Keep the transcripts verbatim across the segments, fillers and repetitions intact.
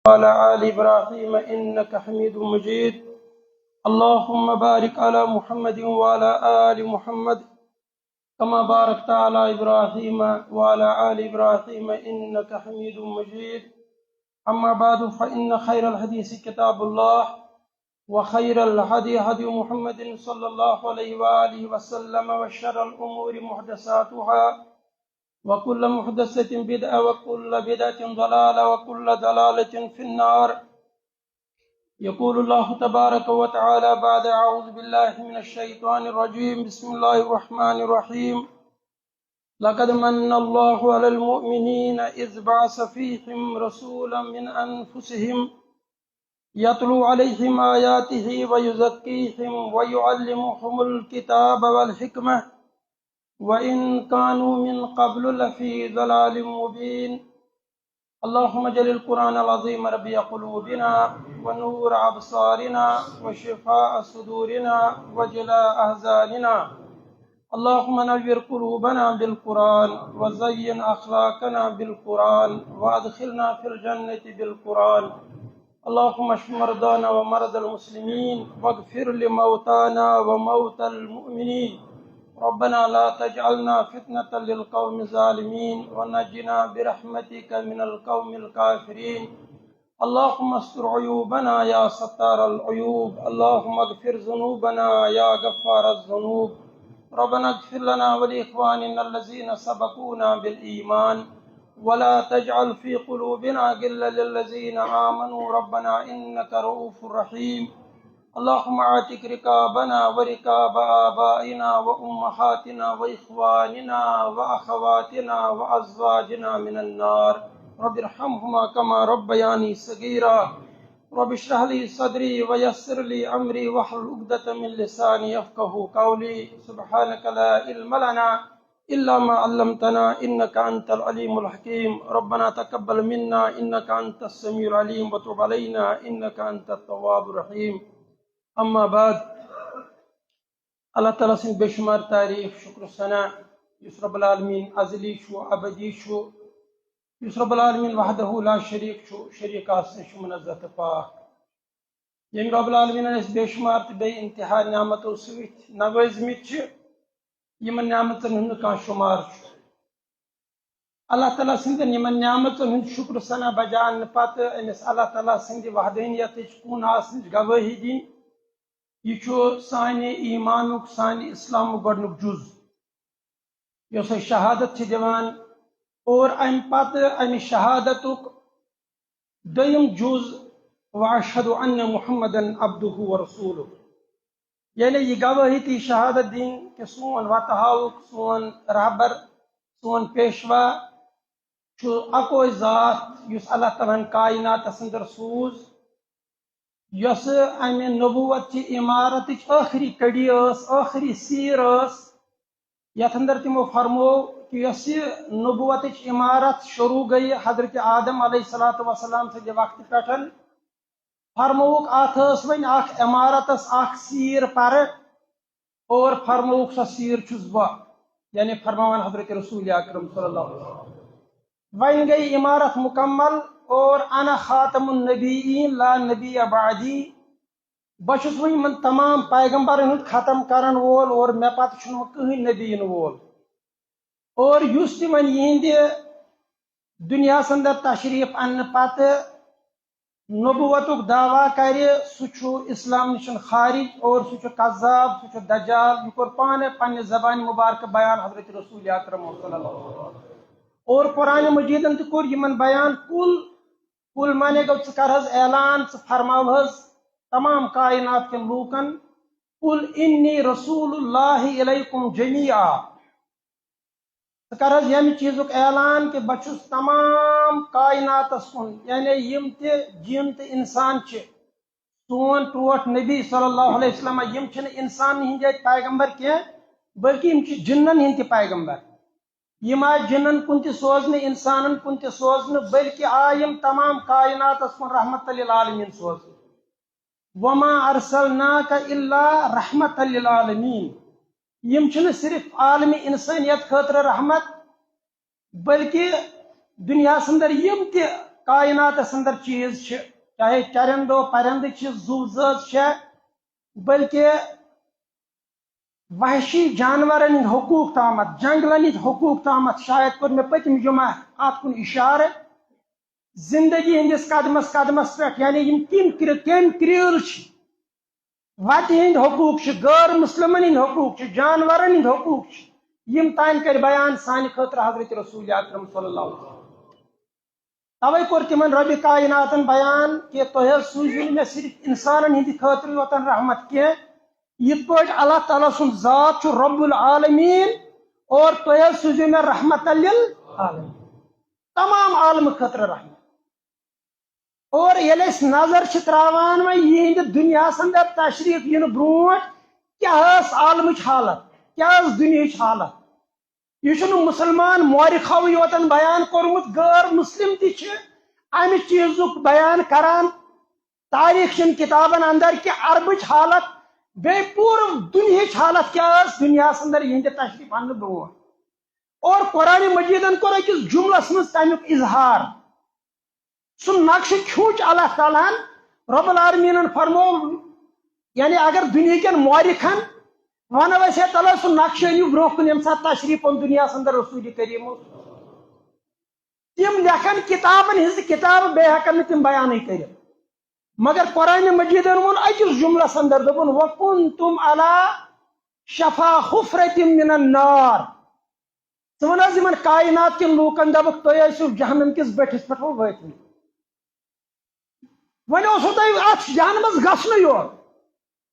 وعلى آل إبراهيم إنك حميد مجيد. اللهم بارك على محمد وعلى آل محمد كما باركت على إبراهيم وعلى آل إبراهيم إنك حميد مجيد. أما بعد، فإن خير الحديث كتاب الله، وخير الهدي هدي محمد صلى الله عليه وآله وسلم، وشر الأمور محدثاتها، وكل محدثة بدعة، وكل بدعة ضلالة، وكل ضلالة في النار. يقول الله تبارك وتعالى بعد أعوذ بالله من الشيطان الرجيم، بسم الله الرحمن الرحيم. لقد من الله على المؤمنين إذ بعث فيهم رسولا من أنفسهم يتلو عليهم آياته ويزكيهم ويعلمهم الكتاب والحكمة وإن كانوا من قبل لفي ضلال مبين. اللهم اجعل القرآن العظيم ربيع قلوبنا ونور أبصارنا وشفاء صدورنا وجلاء أحزاننا. اللهم نور قلوبنا بالقرآن وزين أخلاقنا بالقرآن وأدخلنا في الجنة بالقرآن. اللهم اشف مرضانا ومرضى المسلمين واغفر لموتانا وموتى المؤمنين. ربنا لا تجعلنا فتنة للقوم الظالمين ونجنا برحمتك من القوم الكافرين. اللهم استر عيوبنا يا ستار العيوب. اللهم اغفر ذنوبنا يا غفار الذنوب. ربنا اغفر لنا ولإخواننا الذين سبقونا بالإيمان ولا تجعل في قلوبنا غلا للذين آمنوا ربنا إنك رؤوف رحيم. اللهم اعتق رقابنا ورقاب آبائنا وأمهاتنا وإخواننا وأخواتنا وأزواجنا من النار. رب ارحمهما كما ربياني صغيرا. رب اشرح لي صدري ويسر لي أمري واحلل عقدة من لساني يفقهوا قولي. سبحانك لا علم لنا إلا ما علمتنا إنك أنت العليم الحكيم. ربنا تقبل منا إنك أنت السميع العليم وتب علينا إنك أنت التواب الرحيم. أما بعد، اللہ تعالیٰ سٕنٛدۍ بے شمار تعریٖف، شُکر ثنا، یُس رب العالمین ازلی چھُ، ابدی چھُ، یُس رب العالمین وحدہ لا شریٖک چھُ، شریٖک آسنہٕ چھُ منزہ تہٕ پاک۔ ییٚمۍ رب العالمینن أسۍ بے شمار تہٕ بے انتہا نعمتو سۭتۍ نوٲزمٕتۍ چھِ، یِمن نعمتن ہُنٛد نہٕ کانٛہہ شمار چھُ۔ اللہ تعالیٰ سٕنٛدٮ۪ن یِمن نعمتن ہُنٛد شُکر ثنا بجا اننہٕ پتہٕ أمِس اللہ تعالیٰ سٕنٛدِ وحدانیتٕچ کُن آسنٕچ گوٲہی دِنۍ، یہِ چھُ سانہِ ایٖمانُک، سانہِ اِسلامُک گۄڈٕنیُک جُز، یۄس أسۍ شہادت چھِ دِوان، اور اَمہِ پتہٕ اَمہِ شہادتُک دوٚیُم جُز، وَأَشْهَدُ أَنَّ مُحَمَّدًا عَبْدُهُ وَرَسُولُهُ۔ یعنی یہِ گوٲہی تہٕ یہِ شہادت دِنۍ کہِ سون وتہٕ ہاوُک، سون رہبر، سون پیشوا چھُ اکوے ذات یُس اللہ تعالیٰ ہن کائناتس اندر سوٗز، یۄسہٕ امہِ نبوت چہِ عمارتٕچ ٲخری کڑی ٲس، ٲخری سیٖر ٲس، یتھ اندر تِمو فرموو کہِ یۄس یہِ نبوتٕچ عمارت شروع گٔیہِ حضرت آدم علیہ الصلوۃ والسلام سٕنٛدِ وقتہٕ پٮ۪ٹھ، فرمووُکھ اتھ ٲس وۄنۍ اکھ عمارتس اکھ سیٖر پرٕ، اور فرمووُکھ سۄ سیٖر چھُس بہٕ، یعنی فرماوان حضرت رسول اکرم صلی اللہ علیہ وسلم۔ وۄنۍ گٔے عمارت مکمل، اور انا خاتم النبیین لا نبی بعدی، بہٕ چھُس وۄنۍ یِمن تمام پیغمبرن ہُنٛد ختم کرن وول، اور مےٚ پتہٕ چھُنہٕ وۄنۍ کٕہٕنۍ نبی یِنہٕ وول۔ اور یُس تہِ وۄنۍ یِہنٛدِ دُنیاہس اندر تشریف اننہٕ پتہٕ نبوتُک دعویٰ کرِ، سُہ چھُ اسلام نِش خارج اور سُہ چھُ کذاب، سُہ چھُ دجال۔ یہِ کوٚر پانہٕ پننہِ زبانہِ مبارکہٕ بیان حضرت رسول اکرم صلی اللہ علیہ وسلم۔ اور قرآن مجیدن تہِ کوٚر یِمن بیان، قل، قل معنی گوٚو ژٕ کر حظ اعلان، ژٕ فرماو حظ تمام کائنات کٮ۪ن لوٗکن، قل انی رسول اللہ الیکم جمیعا۔ ژٕ کر حظ ییٚمہِ چیٖزُک اعلان کہِ بہٕ چھُس تمام کائناتس کُن، یعنی یِم تہِ جِن تہٕ انسان چھِ، سون ٹوٹھ نبی صلی اللہ علیہ وسلم، یِم چھِنہٕ انسانن ہٕنٛدۍ یٲتۍ پیغمبر کینٛہہ، بلکہِ یِم چھِ جِنن ہٕنٛدۍ تہِ پیغمبر۔ یِم آے جِنن کُن تہِ سوزنہٕ، انسانن کُن تہِ سوزنہٕ، بلکہِ آے یِم تمام کائناتس کُن رحمت للعالمین سوزنہٕ۔ وما ارسلناک الا رحمت للعالمین۔ یِم چھِنہٕ صرف عالم انسانیت خٲطرٕ رحمت، بلکہِ دُنیاہس اندر یِم تہِ کائناتس اندر چیز چھِ، چاہے چرندو پرندٕ چھِ، زُو زٲژ چھےٚ، بلکہ وحشی جانورن ہٕنٛدۍ حقوٗق تامتھ، جنگلن ہٕنٛدۍ حقوٗق تامتھ، شاید کوٚر مےٚ پٔتمہِ جمعہ اتھ کُن اشارٕ۔ زندگی ہٕنٛدِس قدمس قدمس پٮ۪ٹھ، یعنی یِم کِم کرِ-، کٔمۍ کرٛیٖل چھِ، وتہِ ہٕنٛدۍ حقوٗق چھِ، غٲر مسلمن ہٕنٛدۍ حقوٗق چھِ، جانورن ہٕنٛدۍ حقوٗق چھِ، یِم تام کرِ بیان سانہِ خٲطرٕ حضرت رسول اکرم صلی اللہ علیہ وسلم۔ توے کوٚر تِمن رۄبِ کائناتن بیان کہِ تۄہہِ حظ سوٗزِو نہٕ مےٚ صرف انسانن ہٕنٛدِ خٲطرٕ یوتن رحمت کینٛہہ، یِتھ پٲٹھۍ اللہ تعالیٰ سُنٛد ذات چھُ رب العالمین اور تۄہہِ حظ سوٗزِو مےٚ رحمت للعالمین، تمام عالمہٕ خٲطرٕ رحمت۔ اور ییٚلہِ أسۍ نظر چھِ تراوان وۄنۍ یِہنٛدِ دُنیاہس اندر تشریف یِنہٕ برونٛٹھ کیٛاہ ٲس عالمٕچ حالت، کیٛاہ ٲس دُنیہٕچ حالت، یہِ چھُنہٕ مُسلمان مورخو یوتن بیان کوٚرمُت، غٲر مسلم تہِ چھِ امہِ چیٖزُک بیان کران تاریخ چٮ۪ن کتابن اندر کہِ عربٕچ حالت، بیٚیہِ پوٗرٕ دُنیہٕچ حالت کیٛاہ ٲس دُنیاہس اندر یِہنٛدِ تشریف اننہٕ برونٛٹھ۔ اور قرآن مجیدن کوٚر أکِس جملس منٛز تمیُک اظہار۔ سُہ نقشہٕ کھیوٗچ اللہ تعالیٰ ہن، رب العالمینن فرموو، یعنی اگر دُنیہکٮ۪ن مورخن ونو أسۍ، ہے تلو سُہ نقشہٕ أنِو برونٛہہ کُن، ییٚمہِ ساتہٕ تشریف اوٚن دُنیاہس اندر رسول کریم اوس۔ تِم لیکھن کتابن ہٕنٛز کتابہٕ، بیٚیہِ ہٮ۪کن نہٕ تِم بیانٕے کٔرِتھ۔ مگر قرآن مجیدن ووٚن أکِس جملس اندر، دوٚپُن، "وَكُنتُمْ عَلَى شَفَا حُفْرَةٍ مِّنَ النَّارِ۔" ژٕ وَن حظ یِمن کائنات کٮ۪ن لوٗکن، دَپُکھ، "تُہۍ ٲسِو جہنم کِس بٔٹھِس پٮ۪ٹھ وٲتمٕتۍ۔ وۄنۍ اوسوٕ تۄہہِ اَتھ جہنمس گژھنُے یوت۔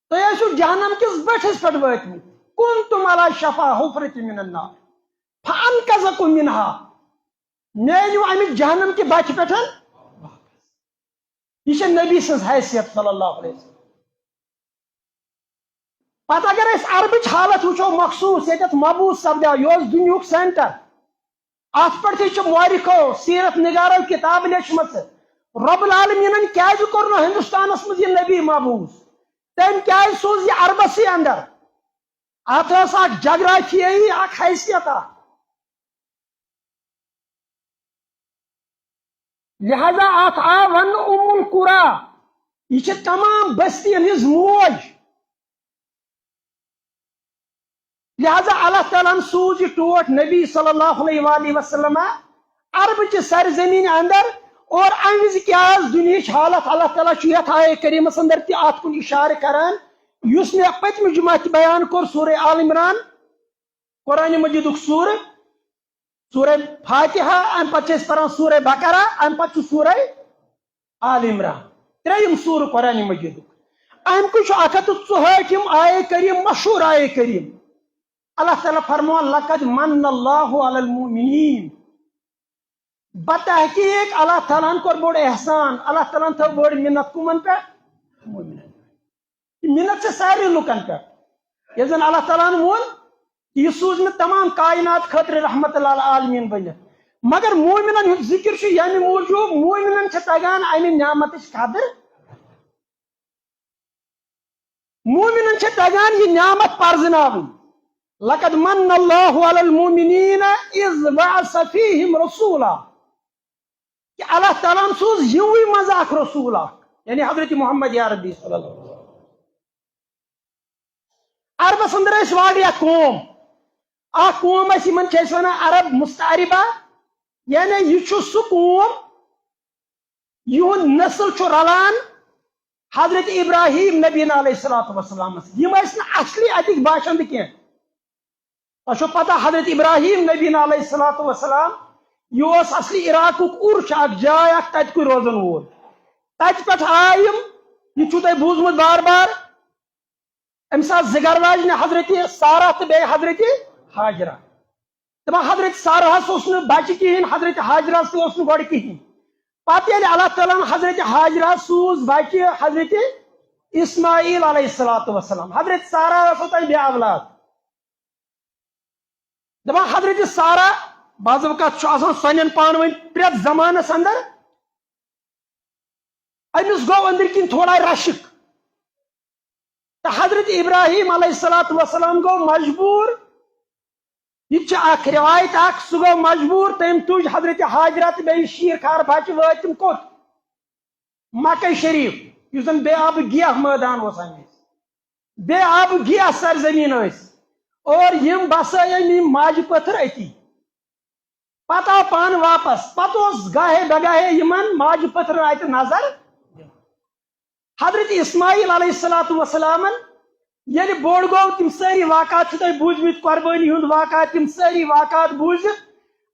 تُہۍ ٲسِو جہنم کِس بٔٹھِس پٮ۪ٹھ وٲتمٕتۍ۔ كُنتُمْ عَلَى شَفَا حُفْرَةٍ مِّنَ النَّارِ فَأَنْقَذَكُمْ مِنْهَا۔" مےٚ أنِو اَمہِ جہنم کہِ بَٹھِ پٮ۪ٹھ واپس۔ یہِ چھےٚ نبی سٕنٛز حیثیت صلی اللہ علیہ وسلم۔ پتہٕ اگر أسۍ عربٕچ حالت وٕچھو، مخصوٗص ییٚتٮ۪تھ مبعوث سپدیو، یہِ اوس دُنیہُک سینٹر۔ اتھ پٮ۪ٹھ تہِ چھِ مورخو، سیرت نگارو کتابہٕ لیچھمژٕ، رب العالمینن کیازِ کوٚر نہٕ ہندوستانس منٛز یہِ نبی مبعوث؟ تٔمۍ کیازِ سوٗز یہِ عربسٕے اندر؟ اتھ ٲس اکھ جغرافیٲیی اکھ حیثیت اکھ۔ لہذا اتھ آو وننہٕ ام القرا، یہِ چھِ تمام بستین ہٕنٛز موج۔ لہذا اللہ تعالیٰ ہن سوٗز یہِ ٹوٹھ نبی صلی اللہ علیہ وآلہ وسلم عرب چہِ سرزمین اندر۔ اور امہِ وِزِ کیٛاہ ٲس دُنیہٕچ حالت، اللہ تعالیٰ چھُ یتھ آیہ کریمس اندر تہِ اتھ کُن اشارٕ کران، یُس مےٚ پٔتمہِ جمعہ تہِ بیان کوٚر، سورہ آل عمران، قرآن مجیدُک سورہ، سورہ فاتحہ، امہِ پتہٕ چھِ أسۍ پران سورہ بقرہ، امہِ پتہٕ چھُ سورہ آل عمران۔ ترٛیٚیِم سورہ قرآن مجیدُک۔ امہِ کُے چھُ اکھ ہتھ تہٕ ژُہٲٹھِم آیہ کریم، مشہوٗر آیہ کریم۔ اللہ تعالیٰ فرماوان، "لقد من اللہ علی المؤمنین۔" بتحقیق اللہ تعالیٰ ہن کوٚر بوٚڑ احسان، اللہ تعالیٰ ہن تھٲو بٔڑ منت کُمن پٮ۪ٹھ؟ مومنن۔ یہِ منت چھِ سارنٕے لُکن پٮ۪ٹھ۔ ییٚلہِ زن اللہ تعالیٰ ہن ووٚن، یہِ سوٗز مےٚ تمام کائنات خٲطرٕ رحمت للعالمین بٔنِتھ۔ مگر مومنن ہُنٛد ذکر چھُ ییٚمہِ موٗجوٗب، مومنن چھِ تگان امہِ نعمتٕچ قدٕر۔ مومنن چھِ تگان یہِ نعمت پرزناوٕنۍ۔ "لقد من اللہ علی المؤمنین اذ بعث فیہم رسولا۔" کہ اللہ تعالیٰ ہن سوٗز یِموٕے منٛز اکھ رسول اکھ، یعنی حضرت محمد عربی صلی اللہ علیہ وسلم۔ عربس اندر ٲسۍ واریاہ قوم۔ اکھ قوم ٲسۍ، یِمن چھِ أسۍ ونان عرب مستعربہ، یعنی یہِ چھُ سُہ قوم، یِہُنٛد نسل چھُ رلان حضرت ابراہیم نبی علیہ الصلوۃ والسلامس۔ یِم ٲسۍ نہٕ اصلی اتِکۍ باشندٕ کینٛہہ۔ تۄہہِ چھو پتہ، حضرت ابراہیم نبی علیہ الصلوۃ والسلام، یہِ اوس اصلی عراقُک عُر، چھُ اکھ جاے اکھ تتہِ کُے روزن وول۔ تتہِ پٮ۪ٹھ آے یِم، یہِ چھُو تۄہہِ بوٗزمُت بار بار، أمۍ ساتہٕ زٕ گرٕ واجنہِ، حضرت سارہ تہٕ بیٚیہِ حضرت ہاجرہ۔ دپان حضرت سارہس اوس نہٕ بچہِ کِہینۍ، حضرت ہاجرہس تہِ اوس نہٕ گۄڈٕ کِہینۍ۔ پتہٕ ییٚلہِ اللہ تعالیٰ ہن حضرت ہاجرہ سوٗز بچہِ حضرت اسماعیل علیہ الصلوۃ والسلام، حضرت سارہ ٲس اوتام بے اولاد۔ دپان حضرت سارہ، بعض اوقات چھُ آسان سانٮ۪ن پانہٕ ؤنۍ پرٛٮ۪تھ زمانس اندر، أمِس گوٚو أنٛدرۍ کِنۍ تھوڑا رشک۔ تہٕ حضرت ابراہیم علیہ الصلوۃ والسلام گوٚو مجبوٗر یہِ چھِ اکھ رِوایت اکھ، سُہ گوٚو مجبوٗر، تٔمۍ تُج حضرت ہاجرہ تہٕ بیٚیہِ شیٖر خار بچہِ، وٲتۍ تِم کوٚت؟ مکہ شریف، یُس زن بے آب گیاہ مٲدان اوس اَمہِ وِزِ۔ بے آب گیاہ سرزمین ٲسۍ۔ اور یِم بسٲے أمۍ یِم ماجہِ پٔتھر أتی۔ پتہٕ آو پانہٕ واپس۔ پتہٕ اوس گاہے بگاہے یِمن ماجہِ پٔتھرن اتہِ نظر۔ حضرت اسماعیل علیہ الصلوۃ والسلامن ییٚلہِ بوٚڑ گوٚو، تِم سٲری واقعات چھِ تۄہہِ بوٗزمٕتۍ، قۄربٲنی ہُنٛد واقعات، تِم سٲری واقعات بوٗزِتھ،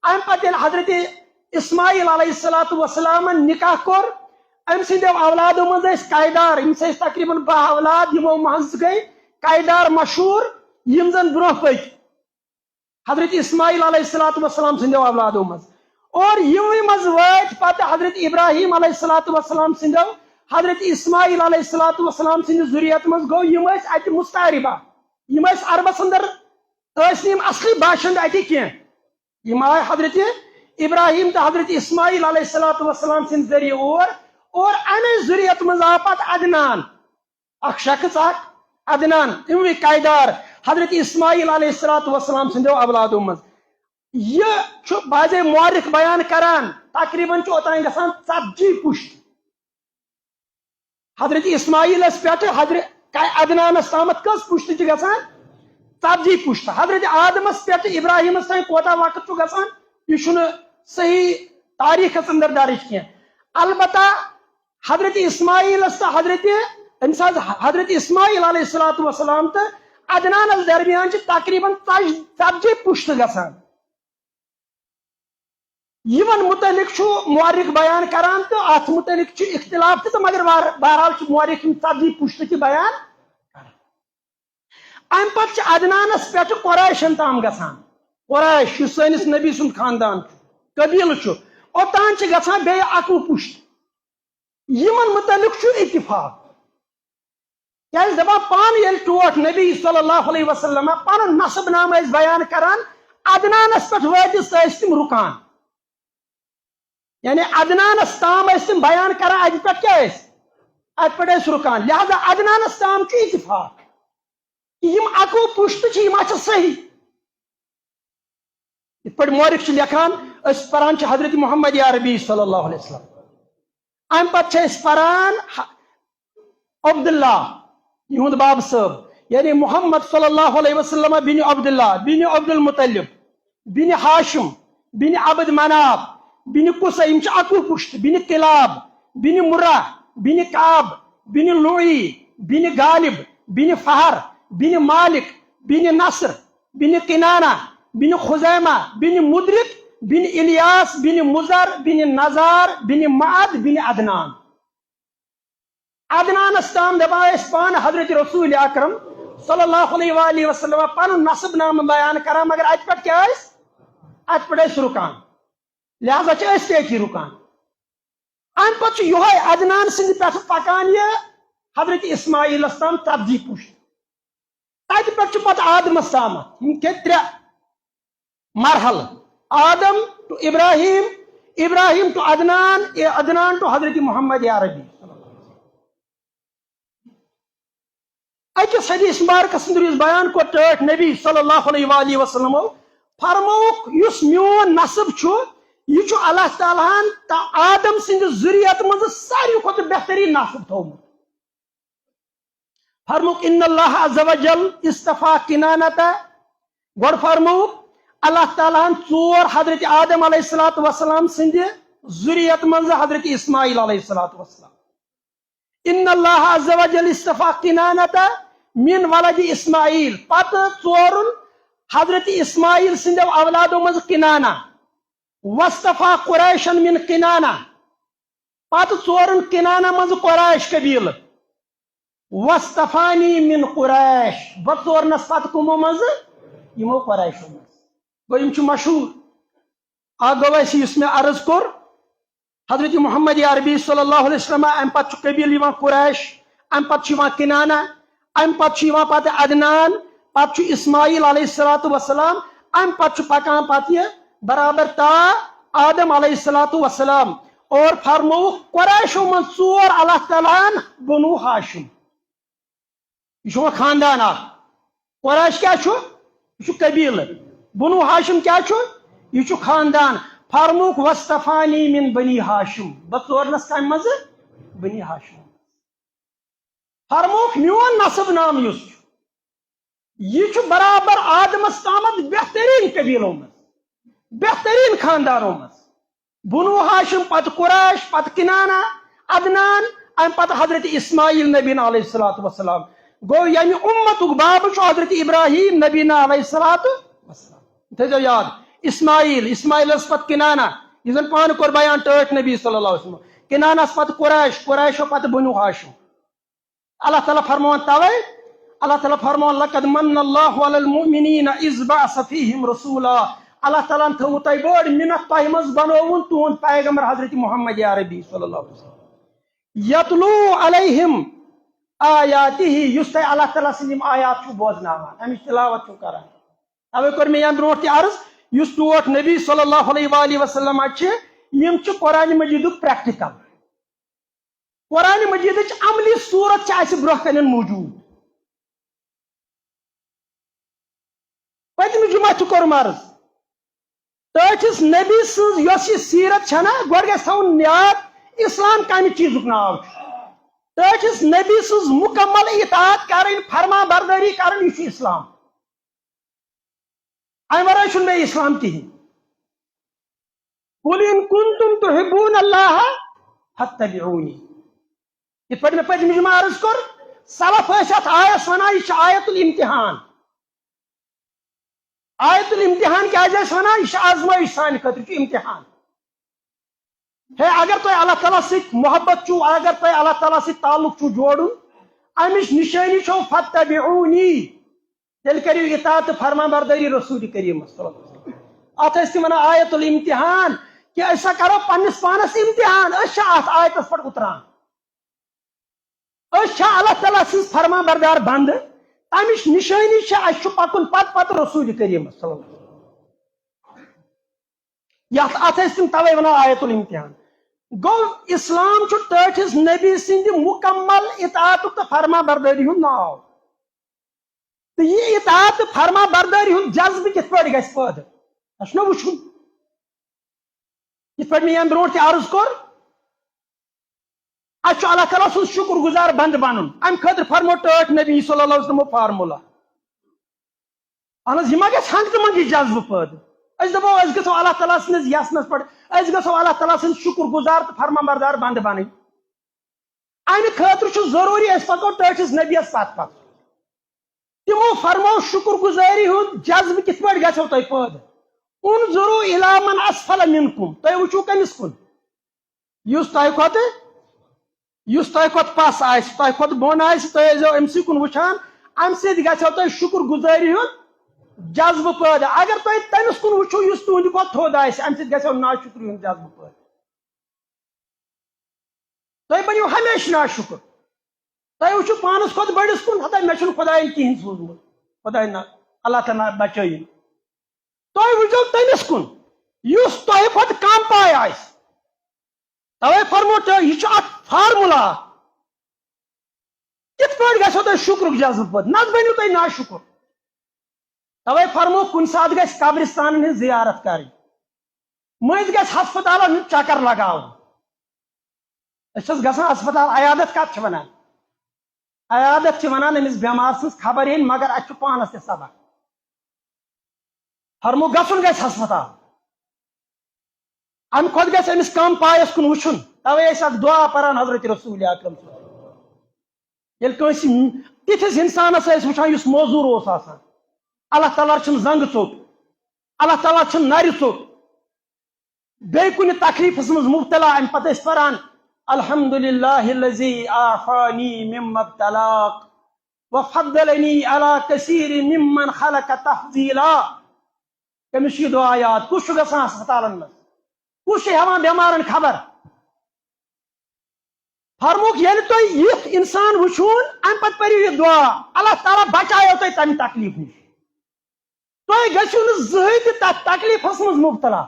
امہِ پتہٕ ییٚلہِ حضرت اسماعیل علیہ الصلوۃ والسلامن نکاح کوٚر، أمۍ سٕنٛدیو اولادو منٛز ٲسۍ قیدار، یِم ٲسۍ تقریباً باہ اولاد، یِمو منٛز گٔے قیدار مشہوٗر، یِم زن برونٛہہ پٔکۍ۔ حضرت اسماعیل علیہ الصلوۃ والسلام سٕنٛدیو اولادو منٛز۔ اور یِموٕے منٛز وٲتۍ پتہٕ حضرت ابراہیم علیہ الصلوۃ والسلام سٕنٛدیو، حضرت اسماعیل علیہ الصلوۃ والسلام سٕنٛدِ ذُریت منٛز گوٚو، یِم ٲسۍ اتہِ مستعربہ، یِم ٲسۍ عربس اندر، ٲسۍ نہٕ یِم اصلی باشند اتہِ کینٛہہ۔ یِم آے حضرت ابراہیم تہٕ حضرت اسماعیل علیہ الصلوۃ والسلام سٕنٛدِ ذٔریعہٕ اور، اور امے ذُریت منٛز آو پتہٕ عدنان۔ اکھ شخص اکھ عدنان، اِموٕے قیدار، حضرت اسماعیل علیہ الصلوۃ والسلام سٕنٛدیو اولادو منٛز۔ یہِ چھُ بعضے مورخ بیان کران، تقریباً چھُ اوتام گژھان ژتجی پُشت۔ حضرت اسماعیلس پٮ۪ٹھ حضرت عدنانس تامتھ کٔژ پُشت چھِ گژھان؟ ژتجی پُشت۔ حضرت آدمس پٮ۪ٹھ ابراہیمس تام کوتاہ وقت چھُ گژھان، یہِ چھُنہٕ صحیح تاریخس اندر درج کینٛہہ۔ البتہ حضرت اسماعیلس تہٕ حضرت، أمِس حظ حضرت اسماعیل علیہ الصلوۃ والسلام تہٕ عدنانس درمیان چھِ تقریباً ژج-، ژتجی پُشت گژھان۔ یِمن متعلق چھُ مورخ بیان کران تہٕ اتھ متعلق چھُ اختلاف تہِ، تہٕ مگر بہر-، بہرحال چھُ مورخ یِم ژتجی پُشت تہِ بیان کران۔ امہِ پتہٕ چھِ عدنانس پٮ۪ٹھ قریشن تام گژھان۔ قریش، یُس سٲنِس نبی سُنٛد خاندان چھُ، قبیلہٕ چھُ، اوٚتام چھِ گژھان بیٚیہِ اَکوُہ پُشت۔ یِمن متعلق چھُ اتفاق۔ کیازِ دپان، پانہٕ ییٚلہِ ٹوٹھ نبی صلی اللہ علیہ وسلم پنُن نسب نامہٕ ٲسۍ بیان کران، عدنانس پٮ۪ٹھ وٲتِتھ ٲسۍ تِم رُکان۔ یعنی عدنانس تام ٲسۍ تِم بیان کران، اتہِ پٮ۪ٹھ کیٛاہ ٲسۍ؟ اتہِ پٮ۪ٹھ ٲسۍ رُکان۔ لہذا عدنانس تام چھُ اتفاق۔ یِم اَکوُہ پُشتہٕ چھِ، یِم ہا چھِ صحیح۔ یِتھ پٲٹھۍ مورخ چھِ لیکھان، أسۍ پران چھِ حضرت محمد عربی صلی اللہ علیہ وسلم۔ اَمہِ پتہٕ چھِ أسۍ پران ح-، عبداللہ، یِہُنٛد باب صٲب، یعنی محمد صلی اللہ علیہ وسلم بن عبداللہ بن عبد المطلب بن ہاشم بن عبد مناف بن قصی، یِم چھِ اَکوُہ پُشت، بن کلاب بن مرہ بن کعب بن لعی بن غالب بن فہر بن مالک بن نصر بن کنانہ بن خزیمہ بن مدرک بن الیاس بن مزر بن نزار بن معد بن عدنان۔ عدنانس تام دپان ٲسۍ پانہٕ حضرت رسول اکرم صلی اللہ علیہ وآلہ وسلم پنُن نسب نامہٕ بیان کران، مگر اتہِ پٮ۪ٹھ کیٛاہ ٲسۍ؟ اتہِ پٮ۪ٹھ ٲسۍ رُکان، لہذا چھِ أسۍ تہِ أتی رُکان۔ امہِ پتہٕ چھُ یِہوے عدنان سٕنٛدِ پٮ۪ٹھٕ پکان یہِ حضرت اسماعیلس تام ژتجی پُشت۔ تتہِ پٮ۪ٹھ چھُ پتہٕ آدمس تامتھ، یِم کھے ترٛےٚ مرحلہٕ، آدم to Ibrahim, Ibrahim to Adnan, A Adnan to حضرت محمد عربی۔ أکِس حدیث مبارکس اندر یُس بیان کوٚر ٹٲٹھۍ نبی صلی اللہ علیہ وآلہ وسلمو، فرمووُکھ، یُس میون نسب چھُ، یہِ چھُ اللہ تعالیٰ ہن تا آدم سٕنٛدِ ذُریت منٛز ساروی کھۄتہٕ بہتریٖن نسب تھوٚومُت۔ فرمووُکھ، ان اللہ عز و جل اصطفیٰ کنانہ۔ گۄڈٕ فرمووُکھ، اللہ تعالیٰ ہن ژور حضرت آدم علیہ الصلوۃ والسلام سٕنٛدِ ذُریت منٛز حضرت اسماعیل علیہ الصلوۃ والسلام۔ ان اللہ عز و جل اصطفیٰ کنانہ من ولد اسماعیل۔ پتہٕ ژورُن حضرت اسماعیل سٕنٛدیو اولادو منٛز کنانہ۔ واصطفیٰ قریشا من کنانہ۔ پتہٕ ژورُن کنانہ منٛز قریش قبیلہٕ۔ واصطفانی من قریش۔ بہٕ ژورنس پتہٕ کٕمو منٛزٕ؟ یِمو قریشو منٛز۔ گوٚو، یِم چھِ مشہوٗر۔ اکھ گوٚو اَسہِ یُس مےٚ عرض کوٚر، حضرت محمد عربی صلی اللہ علیہ وسلم، اَمہِ پتہٕ چھُ قبیٖلہٕ یِوان قریش، اَمہِ پتہٕ چھُ یِوان کنانہ، اَمہِ پتہٕ چھُ یِوان پتہٕ عدنان، پتہٕ چھُ اسماعیل علیہ الصلوۃ والسلام، اَمہِ پتہٕ چھُ پکان پتہٕ یہِ برابر تا آدم علیہ الصلوۃ والسلام۔ اور فرمووُکھ، قریشو منٛز ژور اللہ تعالیٰ ہن بنو ہاشم۔ یہِ چھُ وۄنۍ خاندان اکھ۔ قریش کیٛاہ چھُ؟ یہِ چھُ قبیٖلہٕ۔ بنو ہاشم کیا چھُ؟ یہِ چھُ خاندان۔ فرموک وستفانی من بنی ہاشم، بہٕ ژورنس کمہِ منٛزٕ؟ بنی ہاشم۔ فرموک میون نسب نام یُس چھُ، یہِ چھُ برابر آدمس تامتھ بہترین قبیلو منٛز، بہترین خاندانو منٛز۔ بنو ہاشم، پتہٕ قریش، پتہٕ کنانہ، عدنان، امہِ پتہٕ حضرت اسماعیل نبینا علیہ الصلوۃ والسلام۔ گوٚو ییٚمہِ امتُک باب چھُ حضرت ابراہیم نبینا علیہ الصلوۃ والسلام۔ تھٲیزیو یاد، اسماعیل، اسماعیلس پتہٕ کنانہ، یُس زن پانہٕ کوٚر بیان ٹٲٹھۍ نبی صلی اللہ علیہ وسلم، کنانس پتہٕ قریش، قریشو پتہٕ بنو ہاشم۔ اللہ تعالیٰ فرماوان توے، اللہ تعالیٰ فرماوان، "لقد من اللہ علی المؤمنین اذ بعث فیہم رسولا۔" اللہ تعالیٰ ہن تھٲوٕ تۄہہِ بٔڑ منت، تۄہہِ منٛز بنووُن تُہُنٛد پیغمبر حضرت محمد عربی صلی اللہ علیہ وسلم۔ یتلو علیہم آیاتہ، یُس تۄہہِ اللہ تعالیٰ سٕنٛدۍ یِم آیات چھُو بوزناوان، اَمِچ تلاوت چھُو کران۔ توے کوٚر مےٚ ییٚمہِ برونٛٹھ تہِ عرض، یُس ٹوٹھ نبی صلی اللہ علیہ وآلہ وسلم چھِ، یِم چھِ قرآن مجیدُک پریکٹیکل۔ قرآن مجیدٕچ عملی صورت چھِ اَسہِ برونٛہہ کنٮ۪ن موجود۔ پٔتمہِ جمعہ تہِ کوٚرُم عرض، ٹٲٹھِس نبی سٕنٛز یۄس یہِ سیرت چھےٚ نا، گۄڈٕ گژھِ تھاوُن یاد، اسلام کمہِ چیٖزُک ناو چھُ۔ ٹٲٹھِس نبی سٕنٛز مکمل اطاعت کرٕنۍ، فرما بردٲری کرٕنۍ، یہِ چھُ اسلام۔ امہِ ورٲے چھُنہٕ بیٚیہِ اسلام کِہیٖنۍ۔ قل ان کنتم تحبون اللہ فاتبعونی۔ یِتھ پٲٹھۍ مےٚ پٔتمہِ جمعہ عرض کوٚر، سلف ٲسۍ اتھ آیس ونان، یہِ چھِ آیت الامتحان۔ آیت الامتحان کیازِ ٲسۍ ونان؟ یہِ چھِ آزمٲیش سانہِ خٲطرٕ، چھُ امتحان۔ ہے، اگر تۄہہِ اللہ تعالیٰ سۭتۍ محبت چھُو، اگر تۄہہِ اللہ تعالیٰ سۭتۍ تعلق چھُو جوڑُن، امِچ نشٲنی چھو فاتبعونی، تیٚلہِ کٔرِو اطاعت تہٕ فرما بردٲری رسول کریٖمس صلی اللہ علیہ وسلم۔ اتھ ٲسۍ تِم ونان آیت الامتحان، کہِ أسۍ سا کرو پننِس پانس امتحان، أسۍ چھا اتھ آیتس پٮ۪ٹھ اتران؟ أسۍ چھا اللہ تعالیٰ سٕنٛز فرما بردار بندٕ؟ تمِچ نشٲنی چھِ، اسہِ چھُ پکُن پتہٕ پتہٕ رسول کریٖمس صلی اللہ علیہ وسلم۔ یتھ، اتھ ٲسۍ تِم توے ونان آیت الامتحان۔ گوٚو، اسلام چھُ ٹٲٹھِس نبی سٕنٛدِ مکمل اطاعتُک تہٕ فرما بردٲری ہُنٛد ناو۔ تہٕ یہِ اطاعت تہٕ فرما بردٲری ہُنٛد جذبہٕ کِتھ پٲٹھۍ گژھِ پٲدٕ؟ اسہِ چھُنہ وٕچھُن۔ یِتھ پٲٹھۍ مےٚ ییٚمہِ برونٛٹھ تہِ عرض کوٚر، اسہِ چھُ اللہ تعالیٰ سُنٛد شُکر گُزار بنٛدٕ بنُن۔ امہِ خٲطرٕ فرمو ٹٲٹھۍ نبی صلی اللہ علیہ وسلم فارمولا۔ اہن حظ، یہِ ما گژھِ ہنٛگتہٕ منٛگٕے جذبہٕ پٲدٕ؟ أسۍ دپو، أسۍ گژھو اللہ تعالیٰ سٕنٛدِس یژنس پٮ۪ٹھ، أسۍ گژھو اللہ تعالیٰ سٕنٛدۍ شُکر گُزار تہٕ فرما بردار بنٛدٕ بنٕنۍ۔ امہِ خٲطرٕ چھُ ضروٗری أسۍ پکو ٹٲٹھِس نبیَس پتہٕ پتہٕ۔ تِمو فرموو شُکر گُزٲری ہُنٛد جذبہٕ کِتھ پٲٹھۍ گژھیو تۄہہِ پٲدٕ؟ انظروا الی من اسفل منکم، تُہۍ وٕچھِو کٔمِس کُن؟ یُس تۄہہِ کھۄتہٕ، یُس تۄہہِ کھۄتہٕ پس آسہِ، تۄہہِ کھۄتہٕ بۄن آسہِ، تُہۍ ٲسۍزیو أمۍ سٕے کُن وٕچھان، امہِ سۭتۍ گژھیو تۄہہِ شُکر گُزٲری ہُنٛد جذبہٕ پٲدٕ۔ اگر تُہۍ تٔمِس کُن وٕچھِو یُس تُہنٛدِ کھۄتہٕ تھوٚد آسہِ، امہِ سۭتۍ گژھیو ناشُکری ہُنٛد جذبہٕ پٲدٕ۔ تُہۍ بٔنِو ہمیشہِ ناشُکُر۔ تُہۍ وٕچھِو پانَس کھۄتہٕ بٔڑِس کُن، ہتا مےٚ چھُنہٕ خۄدایَن کِہیٖنۍ سوٗزمُت۔ خۄداے نہ، اللہ تعالیٰ بچٲیِن۔ تُہۍ وٕچھزیو تٔمِس کُن، یُس تۄہہِ کھۄتہٕ کم پاے آسہِ۔ توے فرمو تۄہہِ، یہِ چھُ اکھ فارمولا۔ کِتھ پٲٹھۍ گژھیو تۄہہِ شُکرُک جذبہٕ پٲدٕ؟ نتہٕ بٔنِو تُہۍ ناشُکُر۔ توے فرمو، کُنہِ ساتہٕ گژھِ قبرستانن ہٕنٛز زیارت کرٕنۍ، مٔنٛزۍ گژھِ ہسپتالن ہُنٛد چکر لگاوُن۔ أسۍ چھِس گژھان ہسپتال، عیادت کتھ چھِ ونان؟ عیادت چھِ ونان أمِس بٮ۪مار سٕنٛز خبر ہیٚنۍ، مگر اَسہِ چھُ پانس تہِ سبق۔ فرمو، گژھُن گژھِ ہسپتال۔ امہِ کھۄتہٕ گژھِ أمِس کم پایس کُن وٕچھُن۔ توے ٲسۍ اکھ دعا پران حضرت رسول اکرم صلی اللہ علیہ وسلم۔ ییٚلہِ کٲنٛسہِ تِتھِس انسانس ٲسۍ وٕچھان یُس موزوٗر اوس آسان، اللہ تعالیٰ چھُم زنٛگہٕ ژوٚٹ، اللہ تعالیٰ چھُم نرِ ژوٚٹ، بیٚیہِ کُنہِ تکلیفس منٛز مبتلا، امہِ پتہٕ ٲسۍ پران، "الحمد للہ الذی عافانی مما ابتلاک وفضلنی علی کثیر ممن خلق تفضیلا۔" کٔمِس چھُ یہِ دعا یاد؟ کُس چھُ گژھان ہسپتالن منٛز؟ کُس چھُ ہٮ۪وان بٮ۪مارن خبر؟ فرمووُکھ، ییٚلہِ تُہۍ یُتھ انسان وٕچھون، امہِ پتہٕ پٔرِو یہِ دعا، اللہ تعالیٰ بچایو تُہۍ تمہِ تکلیف نِش۔ تُہۍ گٔژھِو نہٕ زٕہٕے تہِ تتھ تکلیفس منٛز مبتلا۔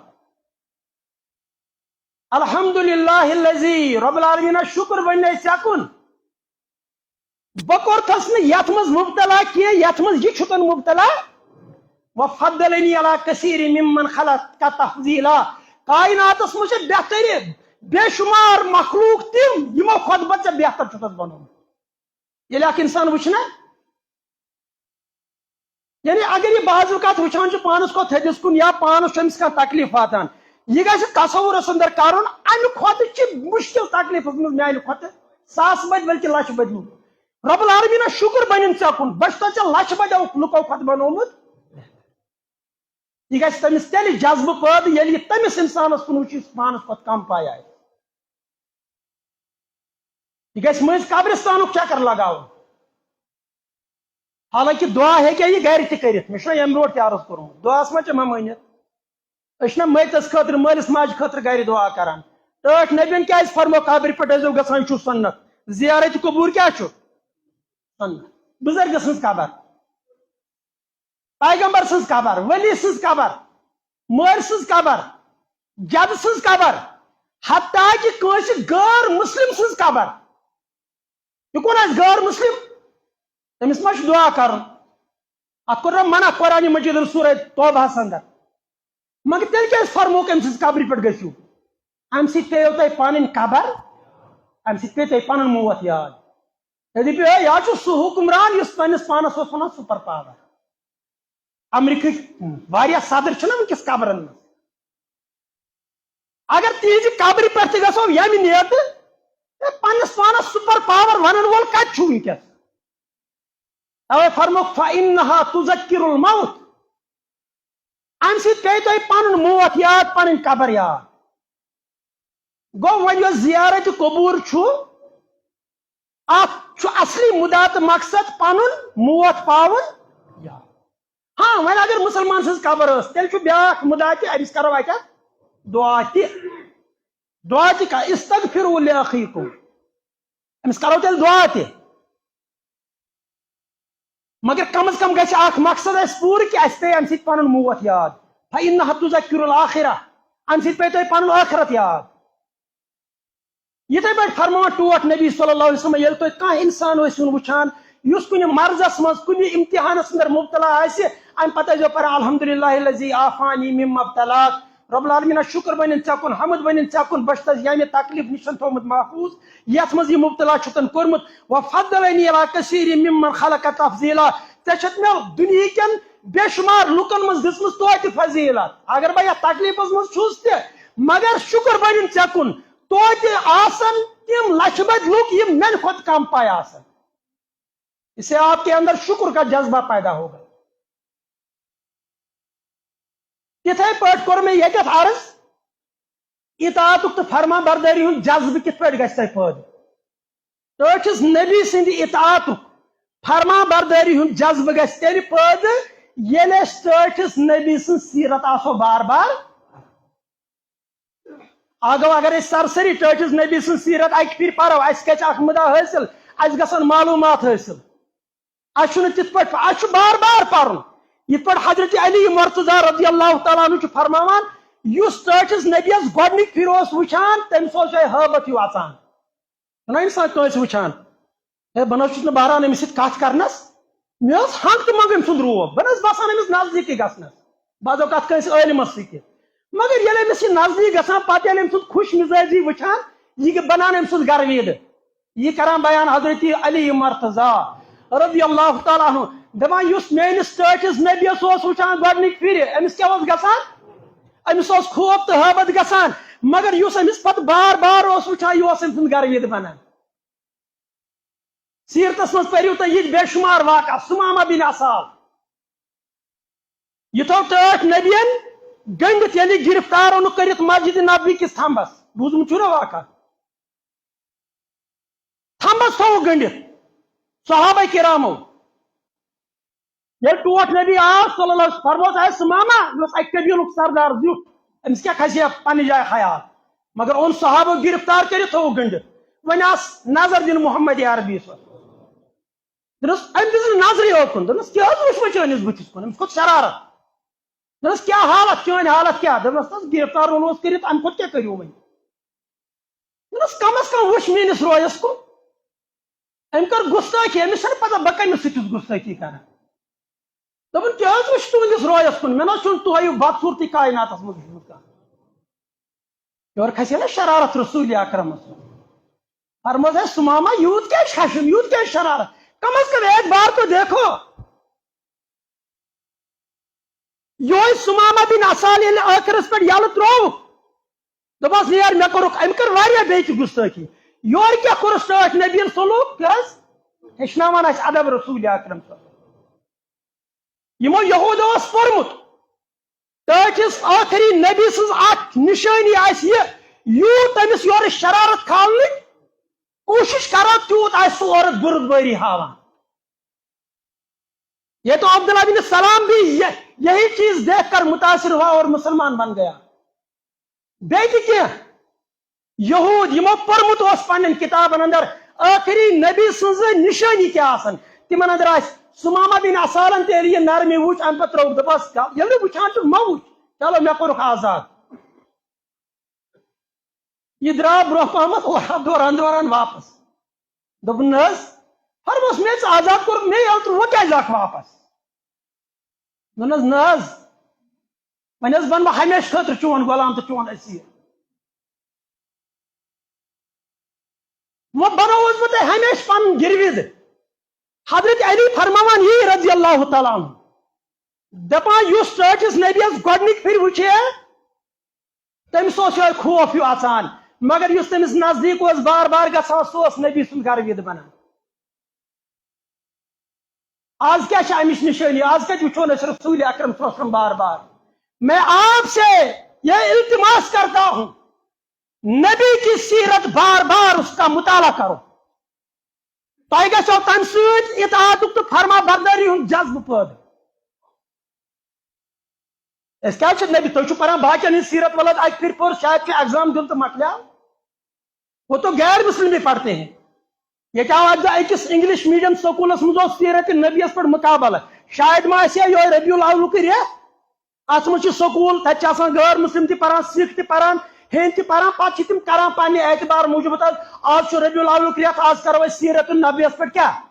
الحمد للہ الذی، رب العالمین، شکر بنہِ اسہِ ژےٚ کُن۔ بہٕ کوٚرتھس نہٕ یتھ منٛز مبتلا کینٛہہ، یتھ منٛز یہِ چھُتن مبتلا۔ وفضلنی علی کثیر ممن خلق تفضیلا۔ کائناتس منٛز چھِ بہتری بے شمار مخلوق تِم، یِمو کھۄتہٕ بہٕ ژےٚ بہتر چھُکھ بنومُت۔ ییٚلہِ اکھ انسان وٕچھِ نا، یعنی اگر یہِ بعض اوقات وٕچھان چھُ پانس کھۄتہٕ تھٔدِس کُن یا پانس چھُ أمِس کانٛہہ تکلیف واتان، یہِ گژھِ تصورس اندر کرُن، امہِ کھۄتہٕ چھِ مشکل تکلیفس منٛز میانہِ کھۄتہٕ ساس بٔدۍ بلکہِ لچھ بٔدۍ لُکھ۔ رب العالمینہ شکر بنن ژےٚ کُن، بہٕ چھُس ژےٚ لچھ بٔدیو لُکو کھۄتہٕ بنومُت۔ یہِ گژھِ تٔمِس تیٚلہِ جذبہٕ پٲدٕ، ییٚلہِ یہِ تٔمِس انسانس کُن وٕچھِ، یُس پانس کھۄتہٕ کم پایہِ آسہِ۔ یہِ گژھِ مٔنٛزۍ قبرستانُک چکر لگاوُن۔ حالانکہ دعا ہیٚکہِ یہِ گرِ تہِ کٔرِتھ۔ مےٚ چھُنہ ییٚمہِ برونٛٹھ تہِ عرض کوٚرمُت، دعاہس منٛز چھِ ممٲنیت۔ أسۍ چھِنہ مٲتِس خٲطرٕ، مٲلِس ماجہِ خٲطرٕ گرِ دعا کران؟ ٹٲٹھۍ نبین کیازِ فرمو قبرِ پٮ۪ٹھ ٲسۍزیو گژھان، یہِ چھُ سنت؟ زیارت قبور کیٛاہ چھُ؟ سنت۔ بزرگہٕ سٕنٛز قبر، پیغمبر سٕنٛز قبر، ولی سٕنٛز قبر، مٲلۍ سٕنٛز قبر، جدٕ سٕنٛز قبر، حتیٰ کہِ کٲنٛسہِ غٲر مسلم سٕنٛز قبر۔ یہِ کون آسہِ غٲر مسلم؟ تٔمِس ما چھُ دعا کرُن؟ اتھ کوٚر نہ منع قرآن مجیدن سورہ توبہس اندر۔ مگر تیٚلہِ کیازِ فرمووُکھ أمۍ سٕنٛز قبرِ پٮ۪ٹھ گٔژھِو؟ امہِ سۭتۍ پیٚیو تۄہہِ پنٕنۍ قبر، امہِ سۭتۍ پیٚیہِ تۄہہِ پنُن موت یاد۔ تیٚلہِ دٔپِو، ہے، یہِ حظ چھُ سُہ حکمران یُس پننِس پانس اوس ونان سپر پاور۔ امریکہٕکۍ واریاہ صدر چھِنہ وٕنکیٚس قبرن منٛز۔ اگر تِہنٛزِ قبرِ پٮ۪ٹھ تہِ گژھو ییٚمہِ نیتہٕ، ہے، پننِس پانس سپر پاور ونن وول کتہِ چھُ وٕنکیٚس؟ توے فرمووُکھ، فَإِنَّهَا تُذَكِّرُ الْمَوْتَ۔ امہِ سۭتۍ پیٚیہِ تۄہہِ پنُن موت یاد، پنٕنۍ قبر یاد۔ گوٚو، وۄنۍ یۄس زیارت قبور چھُ، اتھ چھُ اصلی مُدا تہٕ مقصد پنُن موت پاوُن یاد۔ ہاں، وۄنۍ اگر مسلمان سٕنٛز قبر ٲس، تیٚلہِ چھُ بیٛاکھ مُدا تہِ، أمِس کرو اتہِ دعا تہِ۔ دعا تہِ کا، استغفروا لأخیکم۔ أمِس کرو تیٚلہِ دعا تہِ۔ مگر کم از کم گژھِ اکھ مقصد اسہِ پوٗرٕ کہِ اسہِ پیٚیہِ امہِ سۭتۍ پنُن موت یاد۔ فإنها تذکر الآخرہ۔ امہِ سۭتۍ پیٚیہِ تۄہہِ پنُن ٲخرت یاد۔ یِتھے پٲٹھۍ فرماوان ٹوٹھ نبی صلی اللہ علیہ وسلم، ییٚلہِ تُہۍ کانٛہہ انسان ٲسِو وٕچھان یُس کُنہِ مرضس منٛز، کُنہِ امتحانس اندر مبتلا آسہِ، امہِ پتہٕ ٲسۍزیو پران، الحمدللہ الذی عافانی مما ابتلاک۔ رب العالمینہ، شکر بنن ژےٚ کُن، حمد بنن ژےٚ کُن، بہٕ چھُس ییٚمہِ تکلیف نِش تھوٚومُت محفوظ، یتھ منٛز یہِ مبتلا چھُتن کوٚرمُت۔ وفضلنی علی کثیر ممن خلق تفضیلا۔ ژےٚ چھَتھ مےٚ دُنیہکٮ۪ن بے شمار لُکن منٛز دِژمٕژ توتہِ فضیلت۔ اگر بہٕ یتھ تکلیفس منٛز چھُس تہِ، مگر شکر بنن ژےٚ کُن، توتہِ آسن تِم لچھِ بٔدۍ لُکھ، یِم میانہِ کھۄتہٕ کم پاے آسن۔ اس سے آپ کے اندر شکر کا جذبہ پیدا ہوگا۔ تِتھے پٲٹھۍ کوٚر مےٚ ییٚتٮ۪تھ عرض، اطاعتُک تہٕ فرما بردٲری ہُنٛد جذبہٕ کِتھ پٲٹھۍ گژھِ تۄہہِ پٲدٕ؟ ٹٲٹھِس نبی سٕنٛدِ اطاعتُک، فرما بردٲری ہُنٛد جذبہٕ گژھِ تیٚلہِ پٲدٕ، ییٚلہِ أسۍ ٹٲٹھِس نبی سٕنٛز سیرت آسو بار بار۔ آ گوٚو، اگر أسۍ سرسری ٹٲٹھِس نبی سٕنٛز سیرت اکہِ پھِرِ پرو، اسہِ گژھِ اکھ مُدا حٲصِل، اسہِ گژھن معلوٗمات حٲصِل۔ اسہِ چھُنہٕ تِتھ پٲٹھۍ، اسہِ چھُ بار بار پرُن۔ یِتھ پٲٹھۍ حضرت علی مرتضیٰ رضی اللہ تعالیٰ عنہ چھُ فرماوان، یُس ٹٲٹھِس نبیَس گۄڈٕنِکۍ پھِرِ اوس وٕچھان، تٔمِس اوس یِہوٚے ہٲبتھ ہیوٗ اژان۔ چھُنہ انسان کٲنٛسہِ وٕچھان، ہے، بہٕ نہ حظ چھُس نہٕ بہران أمِس سۭتۍ کتھ کرنس، مےٚ ٲس ہنٛگ تہٕ منٛگ أمۍ سُنٛد روب، بہٕ نہ حظ باسان أمِس نزدیٖکٕے گژھنس، بعض اوقات کٲنٛسہِ عٲلمس سۭتۍ تہِ۔ مگر ییٚلہِ أمِس یہِ نزدیٖک گژھان، پتہٕ ییٚلہِ أمۍ سُنٛد خوش مزاجی وٕچھان، یہِ گٔے بنان أمۍ سُنٛد گرویدٕ۔ یہِ کران بیان حضرت علی مرتضیٰ رضی اللہ تعالیٰ عنہ، دپان، یُس میٲنِس ٹٲٹھِس نبیَس اوس وٕچھان گۄڈٕنِکۍ پھِرِ، أمِس کیٛاہ اوس گژھان؟ أمِس اوس خوف تہٕ ہٲبتھ گژھان، مگر یُس أمِس پتہٕ بار بار اوس وٕچھان، یہِ اوس أمۍ سُنٛد گرویدٕ بنان۔ سیرتس منٛز پٔرِو تُہۍ یہِ بے شمار واقعہ، ثمامہ بن اثال۔ یہِ تھوٚو ٹٲٹھۍ نبیَن گٔنٛڈِتھ، ییٚلہِ گرفتار اوٚنُکھ کٔرِتھ مسجد نبوی کِس تھمبس۔ بوٗزمُت چھُو نا واقعہ؟ تھمبس تھوٚوُکھ گٔنٛڈِتھ صحابہ کرامو۔ ییٚلہِ ٹوٹھ نبی آو صلی اللہ علیہ وسلم، فرموس، اے ثمامہ، یہِ اوس اَکہِ قبیٖلُک سردار زیُٹھ، أمِس کیٛاہ کھسہِ ہے پننہِ جایہِ خیال؟ مگر اوٚن صحابو گرفتار کٔرِتھ تھوٚوُکھ گٔنٛڈِتھ۔ وۄنۍ آس نظر دِنۍ محمد عربی صٲب۔ دوٚپنَس، أمۍ دِژ نہٕ نظرٕے اوکُن۔ دوٚپنَس، کیٛاہ حظ وٕچھ وۄنۍ چٲنِس بٕتھِس کُن؟ أمِس کھوٚت شرارت۔ دوٚپنَس، کیٛاہ حالت، چٲنۍ حالت کیٛاہ؟ دوٚپنَس، تَس گرفتار اوٚنوس کٔرِتھ، اَمہِ کھۄتہٕ کیٛاہ کٔرِو وۄنۍ؟ دوٚپنَس، کم از کم وٕچھ میٛٲنِس رویَس کُن۔ أمۍ کٔر گُستٲخی، أمِس چھَنہٕ پتہ بہٕ کٔمِس سۭتۍ چھُس گُستٲخی کران۔ دوٚپُن، "کیٛاہ حظ وٕچھ تُہٕنٛدِس رویَس کُن؟ مےٚ نہ حظ چھُنہٕ تۄہہِ بدصوٗرتی کایناتَس منٛز وٕچھمُت کانٛہہ۔" یورٕ کھسہِ نا شرارت رسول اکرمس۔ فرموس، "ہے ثمامہ، یوٗت کیٛازِ چھِ خشم، یوٗت کیٛازِ چھِ شرارت؟ کم از کم ایک بار تو دیکھو۔" یہوے ثمامہ بن اثال ییٚلہِ ٲخرس پٮ۪ٹھ یلہٕ ترٛووُکھ، دوٚپُس، "نیر، مےٚ کوٚرُکھ"، أمۍ کٔر واریاہ بیٚیہِ تہِ گُستٲخی۔ یورٕ کیٛاہ کوٚرُس ٹٲٹھۍ نبیَن سلوٗک؟ کیٛاہ حظ؟ ہیٚچھناوان اَسہِ ادب رسول اکرم صلی اللہ علیہ وسلم۔ یِمو یہوٗدو اوس پوٚرمُت، ٹٲٹھِس ٲخری نبی سٕنٛز اکھ نِشٲنی آسہِ یہِ، یوٗت تٔمِس یورٕ شرارت کھالنٕچ کوٗشِش کرو، تیوٗت آسہِ سُہ اورٕ بُرد بٲری ہاوان۔ یہ تو عبداللہ بن سلام بھی یہ، یہی چیز دیکھ کر متاثر ہوا اور مسلمان بن گیا۔ بیٚیہِ تہِ کینٛہہ یہوٗد یِمو پوٚرمُت اوس پننٮ۪ن کِتابن اندر ٲخری نبی سٕنٛز نِشٲنی کیٛاہ آسن، تِمن اندر آسہِ ثمامہ بن اثالن تہِ ییٚلہِ یہِ نرمی وٕچھ، امہِ پتہٕ ترٛووُکھ، دوٚپُس، "ییٚلہِ نہٕ وٕچھان چھُ، مہ وٕچھ، چلو، مےٚ کوٚرُکھ آزاد۔" یہِ درٛاو برٛونٛہہ پہمتھ اورٕ دوران دوران واپس۔ دوٚپُن، "نہ حظ، فرموس مےٚ، ژٕ آزاد کوٚرُکھ مےٚ یَلہٕ، تہٕ وۄنۍ کیٛازِ آکھ واپس؟" دوٚپنَس، "نہ حظ، وۄنۍ حظ بَنہٕ بہٕ ہمیشہٕ خٲطرٕ چون غلام تہٕ چون اسیٖر۔ وۄنۍ بَنووُس بہٕ تۄہہِ ہمیشہٕ پَنُن گِروِد۔" حضرت علی فرماوان یی رضی اللہ تعالیٰ عنہ، دَپان، یُس ٹٲٹھِس نبیَس گۄڈٕنِکۍ پھِرِ وٕچھے، تٔمِس اوس یِہوٚے خوف ہیوٗ اَژان، مگر یُس تٔمِس نزدیٖک اوس بار بار گژھان، سُہ اوس نبی سُنٛد گروید بنان۔ آز کیٛاہ چھِ اَمِچ نِشٲنی؟ آز کَتہِ وٕچھون أسۍ رسول اکرم صلی اللہ علیہ وسلم بار بار؟ میں آپ سے یہ التماس کرتا ہوں، نبی کی سیرت بار بار اس کا مطالعہ کرو۔ تۄہہِ گژھیو تَمہِ سۭتۍ اطاعتُک تہٕ فرما بردٲری ہُنٛد جذبہٕ پٲدٕ۔ أسۍ کیٛازِ چھِ نبی؟ تُہۍ چھِو پران باقین ہٕنٛز سیرت ولد، اَکہِ پھِرِ پوٚر، شاید چھُ ایگزام دیُن تہٕ مۄکلیو۔ وہ تو غیر مسلم بھی پڑھتے ہیں۔ ییٚتہِ آو اَکہِ دۄہ أکِس انگلش میڈیم سکوٗلس منٛز اوس سیرت نبیَس پٮ۪ٹھ مقابلہٕ۔ شاید ما آسہِ ہا یِہوٚے ربیع الاولُکُے رٮ۪تھ۔ اَتھ منٛز چھِ سکوٗل، تَتہِ چھِ آسان غٲر مُسلِم تہِ پَران، سِکھ تہِ پَران، ہیٚنٛدۍ تہِ پَران، پَتہٕ چھِ تِم کَران پنٛنہِ اعتبار موٗجوٗب۔ حظ، آز چھُ ربیع الاولُک رٮ۪تھ، آز کَرو أسۍ سیٖرَتُن نبیَس پٮ۪ٹھ کیٛاہ؟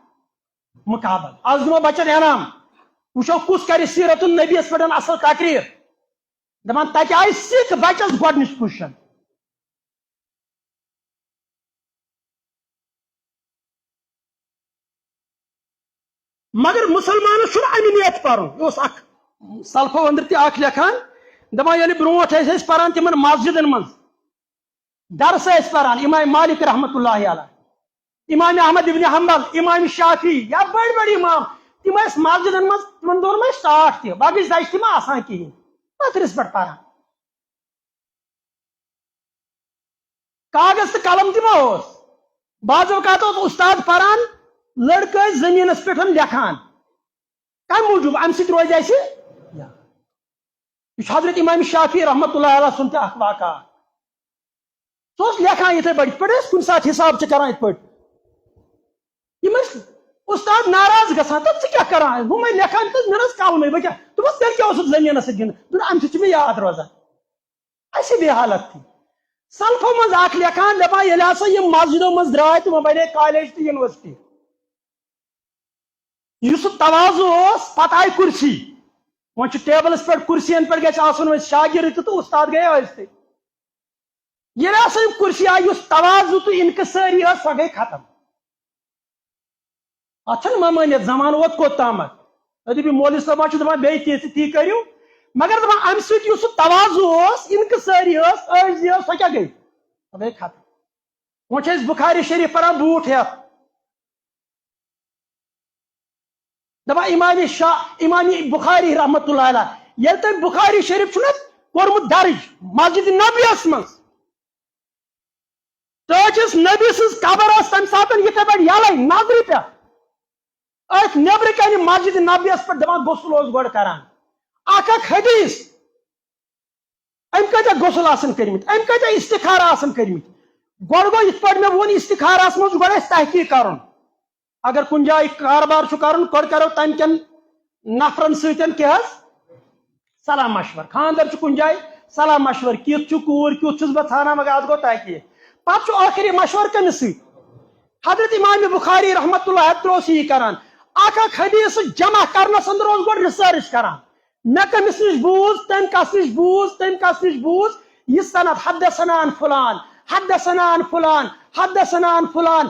مُقابلہٕ۔ آز دِمو بَچَن انعام، وٕچھو کُس کَرِ سیٖرَتُن نبیَس پٮ۪ٹھ اَصٕل تقریٖر۔ دَپان، تَتہِ آیہِ سِکھ بَچَس گۄڈٕنِچ پُزیشَن۔ مگر مُسلمانس چھُنہٕ اَمہِ نیتہٕ پَرُن۔ یہِ اوس اکھ سلفو أنٛدرۍ تہِ اکھ لیکھان، دَپان، ییٚلہِ برونٛٹھ ٲسۍ أسۍ پَران تِمن مسجدن منٛز، درس ٲسۍ پَران، امام مالک رحمتہ اللہ علیہ، امام احمد ابن حنبل، امام شافعی یا بٔڑۍ بٔڑۍ امام، تِم ٲسۍ مسجدن منٛز، تِمن دۄہن منٛز ٲسۍ ٹاٹھ تہِ، باقٕے زَچہِ تہِ ما آسان کِہیٖنۍ، پَتھرِس پٮ۪ٹھ پَران۔ کاغذ تہٕ قلم تہِ ما اوس؟ بعض اوقات اوس استاد پران، لڑکہٕ ٲسۍ زٔمیٖنَس پٮ۪ٹھ لیکھان۔ کَمہِ موٗجوٗب؟ اَمہِ سۭتۍ روزِ اَسہِ یاد۔ یہِ چھُ حضرت امام شافعی رحمتہ اللہ علیہ سُنٛد تہِ اکھ واقعہ۔ سُہ اوس لیکھان یِتھَے پٲٹھۍ، یِتھ پٲٹھۍ أسۍ کُنہِ ساتہٕ حساب چھِ کران یِتھ پٲٹھۍ۔ یِم ٲسۍ استاد ناراض گژھان، "تہٕ ژٕ کیٛاہ کران؟ ہُم ٲسۍ لیکھان تہٕ مےٚ نہ حظ قلمٕے، بہٕ کیٛاہ؟" دوٚپمَس، "تیٚلہِ کیٛاہ اوسُتھ زٔمیٖنَس سۭتۍ گِنٛدان؟" دوٚپُن، "اَمہِ سۭتۍ چھِ مےٚ یاد روزان۔" اَسہِ بے حالت تھی۔ سلفو منٛز اکھ لیکھان، دَپان، ییٚلہِ ہسا یِم مسجدو منٛز درٛاے، تِمو بنے کالج تہٕ یونیورسٹی۔ یُس سُہ تواضع اوس، پتہٕ آیہِ کُرسی۔ وۄنۍ چھُ ٹیبلس پٮ۪ٹھ، کُرسین پٮ۪ٹھ گژھِ آسُن وۄنۍ شاگرد تہِ تہٕ استاد گٔے ٲسۍ تہِ۔ ییٚلہِ ہسا یِم کُرسی آیہِ، یُس تواضع تہٕ انکسٲری ٲس، سۄ گٔے ختم۔ اتھ چھنہٕ ممٲنیت، زمانہٕ ووت کوٚت تامتھ۔ دٔپِو، مولوی صٲب ما چھُ دپان بیٚیہِ تی تہٕ تی کٔرِو؟ مگر دپان، امہِ سۭتۍ یُس سُہ تواضع اوس، انکسٲری ٲس، عٲجزی ٲس، سۄ کیٛاہ گٔے؟ سۄ گٔے ختم۔ وۄنۍ چھِ أسۍ بخاری شریف پران بوٗٹھ ہٮ۪تھ۔ دپان، امام شاہ، امام بخاری رحمتہ اللہ علیہ، ییٚلہِ تٔمۍ بخاری شریف چھُنہ کوٚرمُت درج مسجد نبویس منٛز، ٹٲٹھِس نبی سٕنٛز قبر ٲس تَمہِ ساتہٕ یِتھَے پٲٹھۍ یَلَے نظرِ پٮ۪ٹھ۔ أتھۍ نیٚبرٕ کَنہِ مسجد نبویَس پٮ۪ٹھ دَپان غسل اوس گۄڈٕ کَران۔ اَکھ اَکھ حدیث۔ أمۍ کۭتیٛاہ غسل آسَن کٔرمٕتۍ؟ أمۍ کۭتیٛاہ استخارہ آسَن کٔرمٕتۍ؟ گۄڈٕ گوٚو یِتھ پٲٹھۍ مےٚ ووٚن، استخارہَس منٛز چھُ گۄڈٕ اَسہِ تحقیق کَرُن۔ اگر کُنہِ جایہِ کاربار چھُ کَرُن، گۄڈٕ کَرو تَمہِ کٮ۪ن نفرَن سۭتۍ کیٛاہ حظ؟ صلاح مشور۔ خاندر چھُ کُنہِ جایہِ، صلاح مشور، کِژھ چھُ کوٗر، کیُتھ چھُس بہٕ ژھانان، مگر اَتھ گوٚو تحقیق۔ پَتہٕ چھُ ٲخری مشور کٔمِس سۭتۍ؟ حضرت امام بخاری رحمتہ اللہ ہیتھ ترٛوو سُہ یہِ کران۔ اکھ اکھ حدیث جمع کرنس اندر اوس گۄڈٕ ریسرچ کران۔ مےٚ کٔمِس نِش بوٗز، تٔمۍ کس نِش بوٗز، تٔمۍ کس نِش بوٗز، یہِ سند حدثنا عن فلان، حدثنا عن فلان، حدثنا عن فلان۔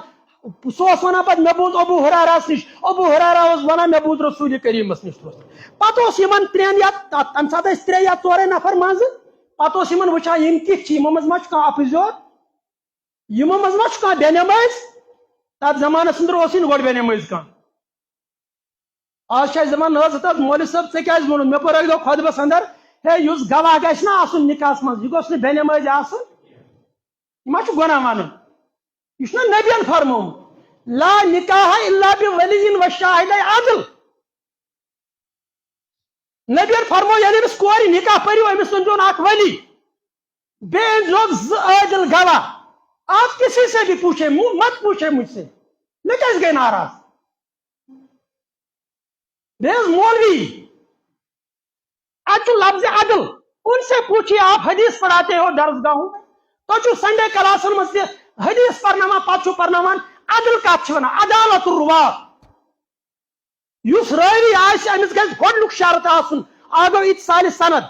سُہ اوس ونان پتہٕ، "مےٚ بوٗز ابو ہریرہس نِش، ابو ہریرہ اوس ونان، مےٚ بوٗز رسول کریٖمس نِش۔" پتہٕ اوس یِمن ترٛٮ۪ن یا تتھ، تمہِ ساتہٕ ٲسۍ ترٛےٚ یا ژورے نفر منٛزٕ، پتہٕ اوس یِمن وٕچھان، یِم کِتھ چھِ، یِمو منٛز ما چھُ کانٛہہ اپزیور، یِمو منٛز ما چھُ کانٛہہ بے نمٲز؟ تتھ زمانس اندر اوس یہِ نہٕ گۄڈٕ بے نمٲز کانٛہہ۔ آز چھِ اَسہِ دَپان، "نہ حظ، ہَتہٕ حظ مولوی صٲب، ژےٚ کیٛازِ ووٚنُتھ؟" مےٚ پوٚر اَکہِ دۄہ خۄطبَس اَندر، "ہے، یُس گواہ گژھِ نا آسُن نِکاحَس منٛز، یہِ گوٚژھ نہٕ بے نٮ۪مٲزۍ آسُن، یہِ ما چھُ گۄناہ وَنُن؟ یہِ چھُنہ نبیَن فرمومُت، 'لا نکاح الا بولی و شاہدی عدل'۔" نبیَن فرموو، ییٚلہِ أمِس کورِ نِکاح پٔرِو، أمِس أنۍزیون اکھ ولی، بیٚیہِ أنۍزیون زٕ عٲدِل گواہ۔ آپ کسی سے بھی پوچھے، مو-، مت پوچھے مجھ سے، مےٚ کیٛازِ گٔے ناراض؟ بیٚیہِ حظ مولوی، اَتہِ چھُ لفظ عدل، ان سے پوچھیے، آپ حدیث پڑھاتے ہو درس گاہوں میں، تۄہہِ چھُو سنڈے کلاسن منٛز تہِ حدیث پرناوان، پتہٕ چھُو پرناوان عدل کتھ چھِ ونان، عدالت الرواة۔ یُس رٲوی آسہِ، أمِس گژھِ گۄڈٕنیُک شرط آسُن، اکھ گوٚو اتصالِ سند،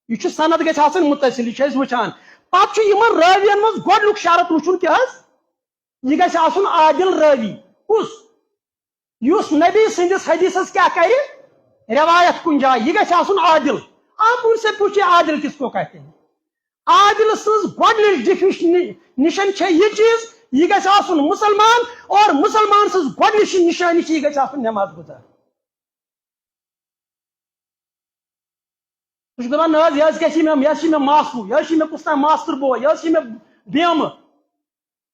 یہِ چھُ سند گژھِ آسُن متصل، یہِ چھِ أسۍ وٕچھان۔ پتہٕ چھُ یِمن رٲوین منٛز گۄڈٕنیُک شرط وٕچھُن کیٛاہ حظ؟ یہِ گژھِ آسُن عادل رٲوی۔ کُس؟ یُس نبی سٕنٛدِس حدیثس کیٛاہ کرِ؟ روایت کُنہِ جایہِ۔ یہِ گژھِ آسُن عادل۔ آپ ان سے پوچھیے، عادل کس کو کہتے ہیں؟ عادل سٕنٛز گۄڈٕنِچ ڈیفینیشن چھےٚ یہِ چیٖز، یہِ گژھِ آسُن مُسلمان، اور مُسلمان سٕنٛز گۄڈٕنِچ نِشٲنی چھِ، یہِ گژھِ آسُن نٮ۪ماز گُزار۔ سُہ چھُ دَپان، "نہ حظ، یہِ حظ گژھِ مےٚ، یہِ حظ چھِ مےٚ ماسوٗ، یہِ حظ چھِ مےٚ کُس تام ماستُر بوے، یہِ حظ چھِ مےٚ بیمہٕ،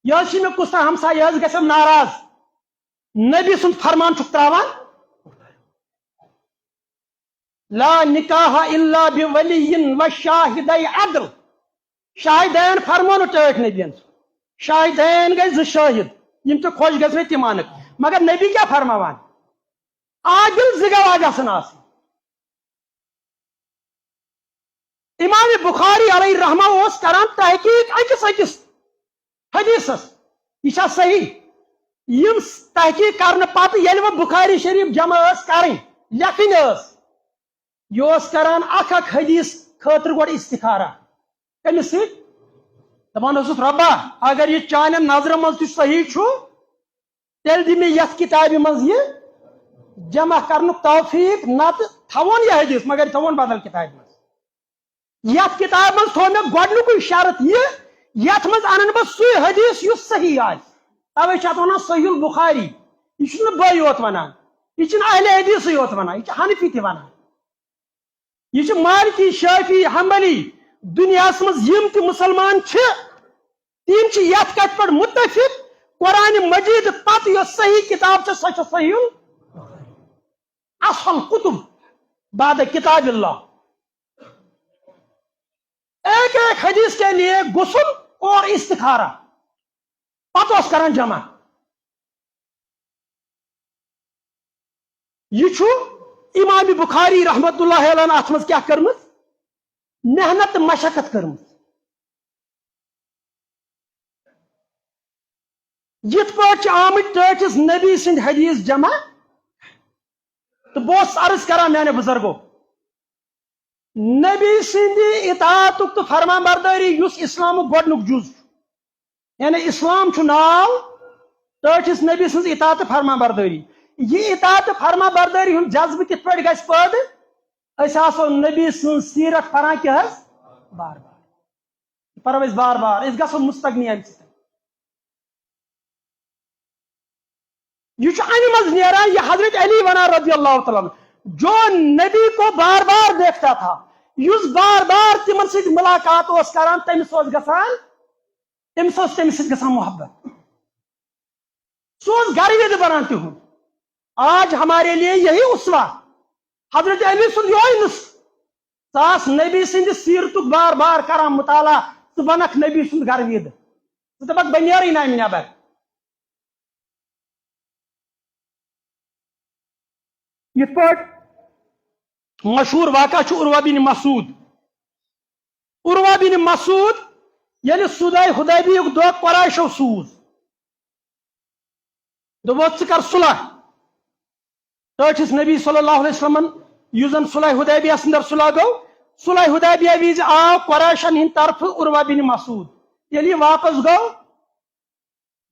یہِ حظ چھِ مےٚ کُس تام ہمساے، یہِ حظ گژھٮ۪م ناراض۔" نبی سُنٛد فرمان چھُکھ ترٛاوان، "لا نکاح الا بولی و شاہدی عدل۔" شاہدین فرمو نہٕ ٹٲٹھۍ نبیَن۔ شاہدین گٔے زٕ شٲہِد، یِم تہِ خۄش گژھِ مےٚ تِم اَنٕکھ۔ مگر نبی کیٛاہ فرماوان؟ عادل زٕ گواہ گژھن آسٕنۍ۔ امام بخاری علیہ رحمہ اوس کران تحقیق أکِس أکِس حدیثس، یہِ چھا صحیح؟ یِم تحقیق کرنہٕ پتہٕ ییٚلہِ وۄنۍ بخاری شریف جمع ٲس کرٕنۍ، لیکھٕنۍ ٲس، یہِ اوس کران اکھ اکھ حدیث خٲطرٕ گۄڈٕ استخارہ۔ کٔمِس سۭتۍ؟ دپان اوسُس، "رۄبا، اگر یہِ چانٮ۪ن نظرن منٛز تہِ صحیح چھُ، تیٚلہِ دِ مےٚ یتھ کتابہِ منٛز یہِ جمع کرنُک توفیق، نتہٕ تھاوون یہِ حدیث، مگر یہِ تھاوون بدل کتابہِ منٛز۔" یتھ کتابہِ منٛز تھوو مےٚ گۄڈنیُکُے شرط یہِ، یتھ منٛز انن بہٕ سُے حدیث یُس صحیح آسہِ۔ توے چھِ اتھ ونان صحیح البخاری۔ یہِ چھُنہٕ بٕے یوت ونان، یہِ چھِنہٕ اہل حدیثٕے یوت ونان، یہِ چھِ حنفی تہِ ونان۔ یہِ چھِ مالکی، شافعی، حنبلی۔ دُنیاہس منٛز یِم تہِ مُسلمان چھِ، تِم چھِ یتھ کتھِ پٮ۪ٹھ متفق، قرآن مجید پتہٕ یۄس صحیح کتاب چھِ، سۄ چھِ صحیح ال-، اصل کتب بعد کتاب اللہ۔ ایک ایک حدیث کے لیے غسل اور استخارہ۔ پتہٕ اوس کران جمع۔ یہِ چھُ امام بخاری رحمت اللہ علیہ اتھ منٛز کیٛاہ کٔرمٕژ؟ محنت تہٕ مشقت کٔرمٕژ۔ یِتھ پٲٹھۍ چھِ آمٕتۍ ٹٲٹھِس نبی سٕنٛدۍ حدیث جمع، تہٕ بہٕ اوسُس عرض کران میانیو بزرگو، نبی سٕنٛدِ اطاعتُک تہٕ فرمان بردٲری یُس اسلامُک گۄڈنیُک جُز چھُ، یعنی اسلام چھُ ناو ٹٲٹھِس نبی سٕنٛز اطاعت تہٕ فرمان بردٲری۔ یہِ اطاعت تہٕ فرمان بردٲری ہُنٛد جذبہٕ کِتھ پٲٹھۍ گژھِ پٲدٕ؟ أسۍ آسو نبی سٕنٛز سیرت پران کیٛاہ حظ؟ بار بار۔ پرو أسۍ بار بار، أسۍ گژھو مستغنی امہِ سۭتۍ۔ یہِ چھُ امہِ منٛز نیران، یہِ حضرت علی ونان رضی اللہ تعالیٰ عنہ، "جو نبی کو بار بار دیکھتا تھا"، یُس بار بار تِمن سۭتۍ ملاقات اوس کران، تٔمِس اوس گژھان، تٔمِس اوس تٔمِس سۭتۍ گژھان محبت۔ سُہ اوس گروید بنان تِہُنٛد۔ آج ہمارے لیے یہی اسوہ، حضرت علی سُنٛد یِہوٚے نسخہٕ۔ ژٕ آس نبی سٕنٛدِ سیرتُک بار بار کران مطالعہ، ژٕ بنکھ نبی سُنٛد گروید۔ ژٕ دپکھ، "بہٕ نیرٕے نہٕ امہِ نٮ۪بر۔" یِتھ پٲٹھۍ مشہوٗر واقعہ چھُ عروہ بن مسعود۔ عروہ بن مسعود ییٚلہِ صلح حدیبیہُک دۄہ قریشو سوٗز، دوٚپُکھ، "ژٕ کر صلح۔" ٹٲٹھِس نبی صلی اللہ علیہ وسلمن، یُس زن صلح حدیبیہ اندر صلح گوٚو، صلح حدیبیہ وِزِ آو قریشن ہٕنٛدِ طرفہٕ عروہ بن مسعود۔ ییٚلہِ یہِ واپس گوٚو،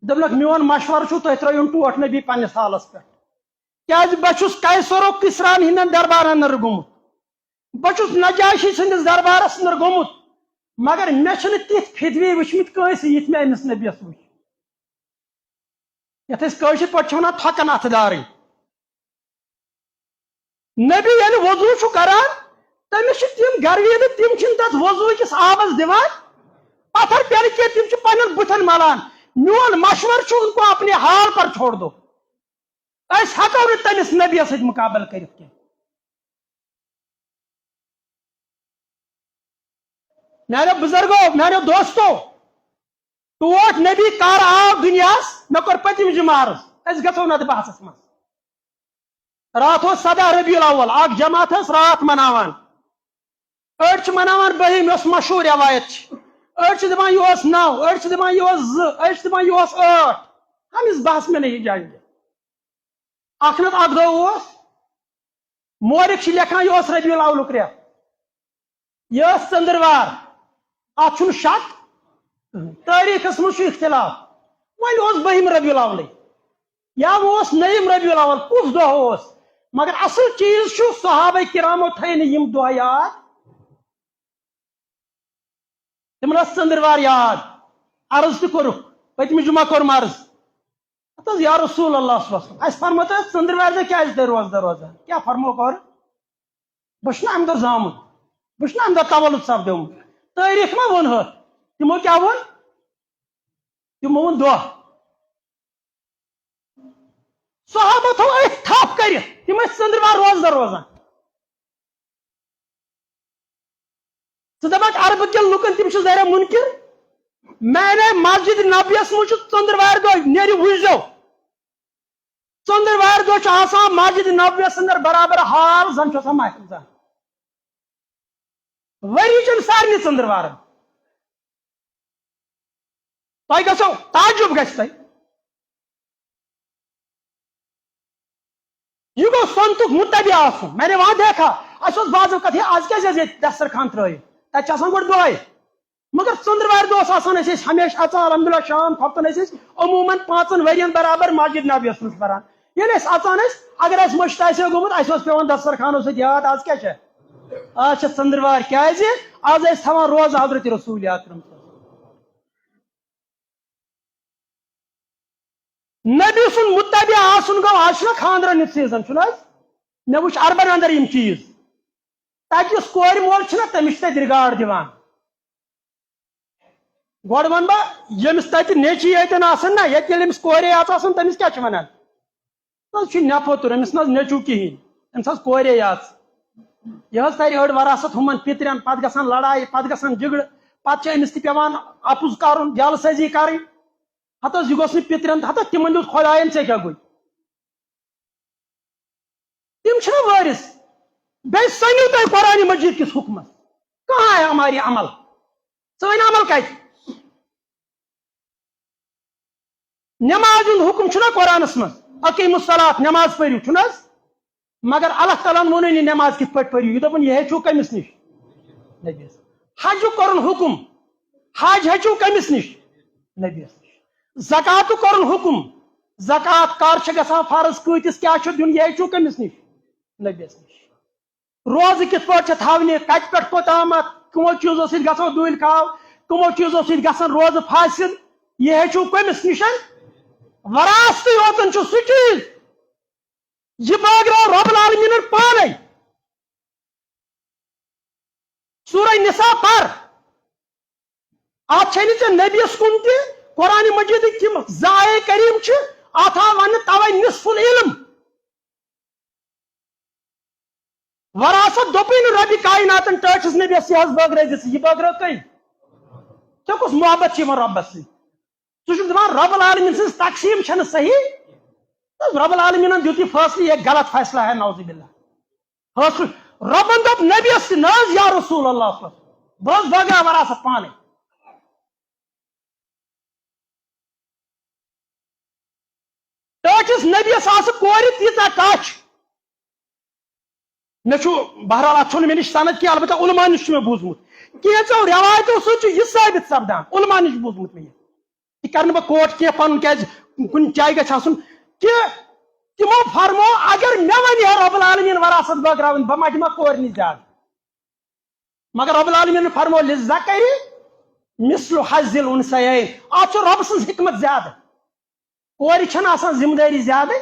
دوٚپنکھ، "میون مشورٕ چھُ، تُہۍ ترٲیِو ٹوٹھ نبی پننِس حالس پٮ۪ٹھ، کیازِ بہٕ چھُس قیصر و کسران ہٕنٛدٮ۪ن دربارن اندر گوٚمُت، بہٕ چھُس نجاشی سٕنٛدِس دربارس اندر گوٚمُت، مگر مےٚ چھِنہٕ تِتھۍ فتوی وٕچھمٕتۍ کٲنٛسہِ، یِتھۍ مےٚ أمِس نبیَس وٕچھ۔" یتھ أسۍ کٲشِر پٲٹھۍ چھِ ونان تھۄکن اتھٕ دارٕنۍ۔ نبی ییٚلہِ وضو چھُ کران، تٔمِس چھِ تِم گرویدٕ، تِم چھِنہٕ تتھ وضو کِس آبس دِوان پتھر پٮ۪نہٕ کینٛہہ، تِم چھِ پننٮ۪ن بُتھٮ۪ن ملان۔ میون مشورٕ چھُ، ان کو اپنے حال پر چھوڑ دو۔ أسۍ ہٮ۪کو نہٕ تٔمِس نبیَس سۭتۍ مُقابلہٕ کٔرِتھ کینٛہہ۔ میانیو بزرگو، میانیو دوستو، ٹوٹھ نبی کر آو دُنیاہس؟ مےٚ کوٚر پٔتِم جمعہ عرض، أسۍ گژھو نہٕ اتھ بحثس منٛز۔ راتھ اوس سداہ ربیع الاول، اکھ جماعت ٲس راتھ مناوان۔ أڑۍ چھِ مناوان بٔہِم، یۄس مشہوٗر رٮ۪وایت چھِ۔ أڑۍ چھِ دَپان یہِ اوس نَو، أڑۍ چھِ دَپان یہِ اوس زٕ، أڑۍ چھِ دَپان یہِ اوس ٲٹھ۔ ہم اس بحث میں نہیں جائیں گے۔ اکھ نتہٕ اکھ دۄہ اوس، مورخ چھِ لیکھان یہِ اوس ربیع الاولُک رٮ۪تھ۔ یہِ ٲس ژٔنٛدٕروار، اتھ چھُنہٕ شک۔ تٲریخس منٛز چھُ اختلاف۔ وۄنۍ اوس بٔہِم ربیع الاولٕے۔ یا وۄنۍ اوس نٔیِم ربیع الاول، کُس دۄہ اوس؟ مگر اصل چیز چھُ، صحابہ کرامو تھٲے نہٕ یِم دۄہ یاد۔ تِمن ٲس ژٔنٛدٕروار یاد۔ عرض تہِ کوٚرُکھ، پٔتمہِ جمعہ کوٚرُم عرض۔ ہتہٕ حظ، یا رسول اللہ صلی اللہ علیہ وسلم، اسہِ فرمٲتو حظ، ژٔنٛدٕروارِ دۄہ کیازِ چھِ تُہۍ روزدر روزان؟ کیٛاہ فرمووُکھ اورٕ؟ بہٕ چھُس نہٕ امہِ دۄہ زامُت، بہٕ چھُس نہٕ امہِ دۄہ تولُد سپدیومُت۔ تٲریخ ما ووٚن ہتھ؟ تِمو کیٛاہ ووٚن؟ تِمو ووٚن دۄہ۔ صحابہ تھوٚو أتھۍ تھپھ کٔرِتھ، تِم ٲسۍ ژٔنٛدٕروار روزدر روزان۔ ژٕ دپکھ عربہٕ کٮ۪ن لُکن، تِم چھِ ظاہرا مُنکِر۔ میانے مسجد نبویس منٛز چھُ ژٔنٛدٕروارِ دۄہ، نیرِ وٕچھزیو۔ ژٔنٛدٕروارِ دۄہ چھُ آسان مسجد نبویس اندر برابر حال، زن چھُ آسان ماہِ رمضان۔ ؤری چٮ۪ن سارنٕے ژٔنٛدٕروارن۔ تۄہہِ گژھو تعجب گژھِ تۄہہِ۔ یہِ گوٚو سنتُک متبع آسُن۔ میں نے وہاں دیکھا، اَسہِ اوس بعض اوقات ہے، آز کیٛازِ حظ ییٚتہِ دسترخوان ترٲیِتھ؟ تَتہِ چھِ آسان گۄڈٕ دۄہَے۔ مگر ژٔنٛدٕروارِ دۄہ اوس آسان، أسۍ ٲسۍ ہمیشہِ اَژان، الحمدللہ، شام کھۄفتن ٲسۍ أسۍ عموٗماً پانٛژن ؤرین برابر مسجد نبویَس منٛز پران۔ ییٚلہِ أسۍ اَژان ٲسۍ، اگر اَسہِ مٔشتھ آسہِ ہے گوٚمُت، اَسہِ اوس پٮ۪وان دسترخوانو سۭتۍ یاد، آز کیٛاہ چھےٚ؟ آز چھےٚ ژٔنٛدٕروار۔ کیٛازِ؟ آز ٲسۍ تھاوان روزٕ حضرت رسول اکرم۔ نبی سُنٛد متبع آسُن گوٚو، آز چھُنہ خانٛدرن ہُنٛد سیزن، چھُنہٕ حظ؟ مےٚ وٕچھ عربن اندر یِم چیٖز۔ تتہِ یُس کورِ مول چھُنہ، تٔمِس چھِ تتہِ رِگاڑ دِوان۔ گۄڈٕ ونہٕ بہٕ، ییٚمِس تتہِ نیٚچی ییٚتٮ۪ن آسن نہ، ییٚتہِ ییٚلہِ أمِس کورے یٲژ آسن، تٔمِس کیٛاہ چھِ ونان؟ نہ حظ چھُ نٮ۪پوٚت، أمِس نہ حظ نیٚچوٗ کِہیٖنۍ، أمِس حظ کورے یٲژ۔ یہِ حظ ترِ أڑ وراثت ہُمن پِترٮ۪ن، پتہٕ گژھن لڑایہِ، پتہٕ گژھن جھگڑٕ، پتہٕ چھِ أمِس تہِ پٮ۪وان اپُز کرُن، جعل سٲزی کرٕنۍ۔ ہتہٕ حظ، یہِ گوٚژھ نہٕ پِترٮ۪ن، ہتہٕ حظ تِمن دیُت خۄداین، ژےٚ کیٛاہ گوٚے؟ تِم چھِنہ وٲرِث۔ بیٚیہِ سٔنِو تُہۍ قرآن مجید کِس حُکمس۔ کہاں ہے ہماری عمل؟ سٲنۍ عمل کتہِ؟ نماز ہُنٛد حُکم چھُنہ قرآنس منٛز، "اقیموا الصلاۃ"، نماز پٔرِو، چھُنہٕ حظ؟ مگر اللہ تعالیٰ ہن ووٚنُے نہٕ نماز کِتھ پٲٹھۍ پٔرِو، یہِ دوٚپُن، یہِ ہیٚچھِو کٔمِس نِش؟ نبیَس۔ حجُک کوٚرُن حُکم، حج ہیٚچھِو کٔمِس نِش؟ نبیَس نِش۔ زکاتُک کوٚرُن حُکم، زکات کر چھِ گژھان فرض، کۭتِس کیٛاہ چھُ دیُن، یہِ ہیٚچھِو کٔمِس نِش؟ نبیَس نِش۔ روزٕ کِتھ پٲٹھۍ چھِ تھاونہِ، کتہِ پٮ۪ٹھ کوٚتامتھ، کٕمو چیٖزو سۭتۍ گژھو ڈوٗنۍ کھاو، کٕمو چیٖزو سۭتۍ گژھن روزٕ فاسد، یہِ ہیٚچھِو کٔمِس نِش؟ وراثتٕے یوتن چھُ سُہ چیٖز۔ یہِ بٲگراو رب العالمیٖنن پانے۔ سورہ نساء پر۔ اتھ چھے نہٕ ژےٚ نبیَس کُن تہِ، قرآن مجیدٕکۍ تِم زٕ آیے کریم چھِ، اتھ آو وننہٕ توے نصف العلم۔ وراثت دوٚپُے نہٕ ربِ کائناتن ٹٲٹھِس نبیَس، یہِ حظ بٲگرٲے دِژ، یہِ بٲگرٲو کٔمۍ؟ ژےٚ کُس محبت چھِ یِوان رۄبس سۭتۍ؟ ژٕ چھُکھ دپان رب العالمین سٕنٛز تقسیٖم چھنہٕ صحیح؟ رب العالمینن دیُت یہِ فٲصلہٕ، یہِ غلط فٲصلہٕ ہے، نعوذ باللہ۔ فٲصلہٕ، ربن دوٚپ نبیَس تہِ نہ حظ، یا رسول اللہ صلی اللہ علیہ وسلم، بہٕ حظ بٲگراو وراثت پانے۔ ٹٲٹھِس نبیَس آسہٕ کورِ تیٖژاہ کچھ، مےٚ چھُ، بہرحال، اتھ چھُنہٕ مےٚ نِش سند کینٛہہ، البتہ علماء نِش چھُ مےٚ بوٗزمُت۔ کینٛژو رٮ۪وایتو سۭتۍ چھُ یہِ ثٲبت سپدان، علماء نِش بوٗزمُت مےٚ یہِ۔ یہِ کرٕ نہٕ بہٕ quote کینٛہہ، پنُن، کیازِ کُنہِ جایہِ گژھِ آسُن کہِ تِمو فرمو، اگر مےٚ ونہِ ہے رب العالمین وراثت بٲگراوٕنۍ، بہٕ ما دِمہ کورِ نِش زیادٕ؟ مگر رب العالمین فرمو، للذکر مثل حظ الانثیین۔ اتھ چھُ رب سٕنٛز حکمت زیادٕ۔ کورِ چھنہٕ آسان ذمہٕ دٲری زیادٕ۔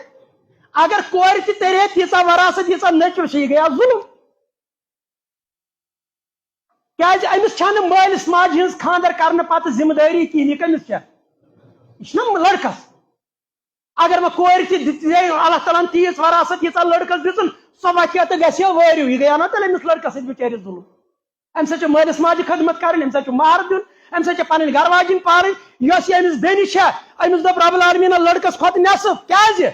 اگر کورِ تہِ ترِ ہے تیٖژاہ وراثت، ییٖژاہ نیٚچوِس چھِ، یہِ گٔیو ظلم۔ کیازِ أمِس چھنہٕ مٲلِس ماجہِ ہٕنٛز خانٛدر کرنہٕ پتہٕ ذمہٕ دٲری کِہیٖنۍ۔ یہِ کٔمِس چھےٚ؟ یہِ چھُنہ لڑکس۔ اگر وۄنۍ کورِ تہِ دِژے اللہ تعالیٰ ہن تیٖژ وراثت، ییٖژاہ لڑکس دِژٕن، سۄ وتھِ ہا تہٕ گژھِ ہا وٲرِو۔ یہِ گٔیو نا تیٚلہِ أمِس لڑکس سۭتۍ بِچٲرِس ظلم؟ أمِس سۭتۍ چھِ مٲلِس ماجہِ خدمت کرٕنۍ، أمِس سۭتۍ چھُ مہر دیُن، أمِس سۭتۍ چھِ پنٕنۍ گرٕ واجِنۍ پالٕنۍ۔ یۄس یہِ أمِس بیٚنہِ چھےٚ، أمِس دوٚپ رب العالمیٖنن لڑکس کھۄتہٕ نٮ۪صٕف۔ کیازِ؟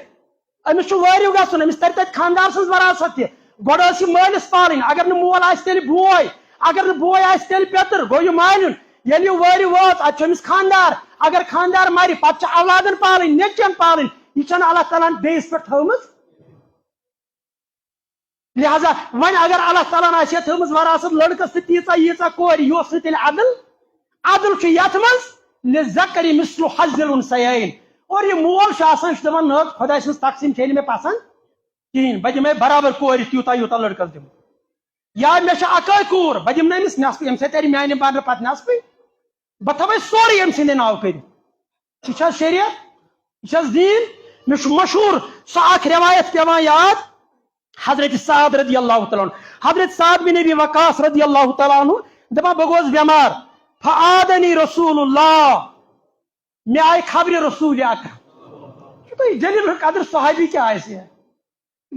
أمِس چھُ وٲرِو گژھُن، أمِس ترِ تتہِ خانٛدار سٕنٛز وراثت تہِ۔ گۄڈٕ ٲس یہِ مٲلِس پالٕنۍ، اگر نہٕ مول آسہِ تیٚلہِ بوے، اگر نہٕ بوے آسہِ تیٚلہِ پیٚتٕر، گوٚو یہِ مالیُن۔ ییٚلہِ یہِ وٲرِو وٲژ، اتہِ چھُ أمِس خانٛدار۔ اگر خانٛدار مرِ، پتہٕ چھِ اولادن پالٕنۍ، نیٚچوٮ۪ن پالٕنۍ۔ یہِ چھنہٕ اللہ تعالیٰ ہن بیٚیِس پٮ۪ٹھ تھٲومٕژ۔ لہذا وۄنۍ اگر اللہ تعالیٰ ہن آسہِ ہے تھٲومٕژ وراثت لڑکس تہٕ تیٖژاہ ییٖژاہ کورِ، یہِ اوس نہٕ تیٚلہِ عدل؟ عدل چھُ یتھ منٛز، للذکر مثل حظ الانثیین۔ اور یہِ مول چھُ آسان، یہِ چھُ دپان، نہ، خۄداے سٕنٛز تقسیٖم چھے نہٕ مےٚ پسنٛد کِہیٖنۍ، بہٕ دِمے برابر کورِ تیوٗتاہ یوٗتاہ لڑکس دِمہٕ۔ یا مےٚ چھِ اکٲے کوٗر، بہٕ دِمہٕ نہٕ أمِس نٮ۪صفہٕ، أمِس ہے ترِ میانہِ بدلہٕ پتہٕ نٮ۪صفٕے۔ بہٕ تھاوے سورُے أمۍ سٕنٛدِ ناوٕ کٔرِتھ۔ یہِ چھا شریعت؟ یہِ چھا دیٖن؟ مےٚ چھُ مشہوٗر سۄ اکھ رٮ۪وایت پٮ۪وان یاد، حضرت سعد رضی اللہ تعالیٰ عنہ۔ حضرت سعد بن ابی وقاص رضی اللہ تعالیٰ عنہ دپان، بہٕ گوس بٮ۪مار، فعادنی رسول اللہ، مےٚ آیہِ خبرِ رسول اکرم۔ وٕچھِو تُہۍ، جلیل القدر صحابی کیٛاہ آسہِ ہے۔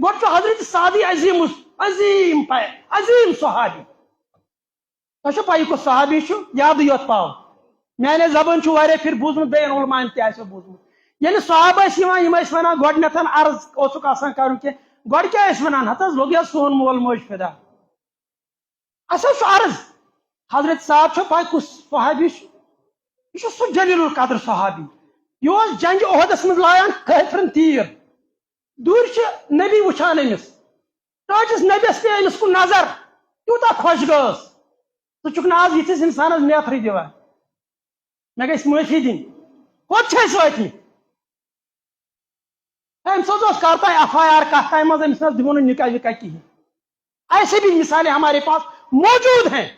گۄڈٕ چھُ حضرت سعدی عظیم، عظیم پے-، عظیم صحابی۔ تۄہہِ چھو پَے، یہِ کُس صحابی چھُ؟ یادٕے یوت پاو۔ میانہِ زبٲنۍ چھُ واریاہ پھِرِ بوٗزمُت، بیٚین علماہن تہِ آسیو بوٗزمُت۔ ییٚلہِ صحابہٕ ٲسۍ یِوان، یِم ٲسۍ وَنان، گۄڈٕنٮ۪تھ عرض اوسُکھ آسان کَرُن کینٛہہ، گۄڈٕ کیٛاہ ٲسۍ وَنان؟ ہَتہٕ حظ لوٚگ یَتھ سون مول موج فِدا۔ اَسہِ حظ چھُ عرض، حضرت صاحب چھو پَے کُس صحابی چھُ؟ یہِ چھُ سُہ جلیل القدر صحابی۔ یہِ اوس جنگِ احدس منٛز لایان کٲفرن تیٖر۔ دوٗرِ چھِ نبی وٕچھان أمِس۔ ٹٲٹھِس نبیَس پیٚیہِ أمِس کُن نظر، تیوٗتاہ خۄش گٔس۔ ژٕ چھُکھ نہٕ آز یِتھِس اِنسانَس میتھرٕے دِوان۔ مےٚ گژھِ معٲفی دِنۍ۔ کوٚت چھِ أسۍ وٲتمٕتۍ؟ أمۍ سٕنٛز اوس کر تام ایف آی آر، کتھ تام منٛز، أمِس نہ حظ دِمو نہٕ نکاح وکاح کِہیٖنۍ۔ ایسے بھی مثالیں ہمارے پاس موجود ہیں۔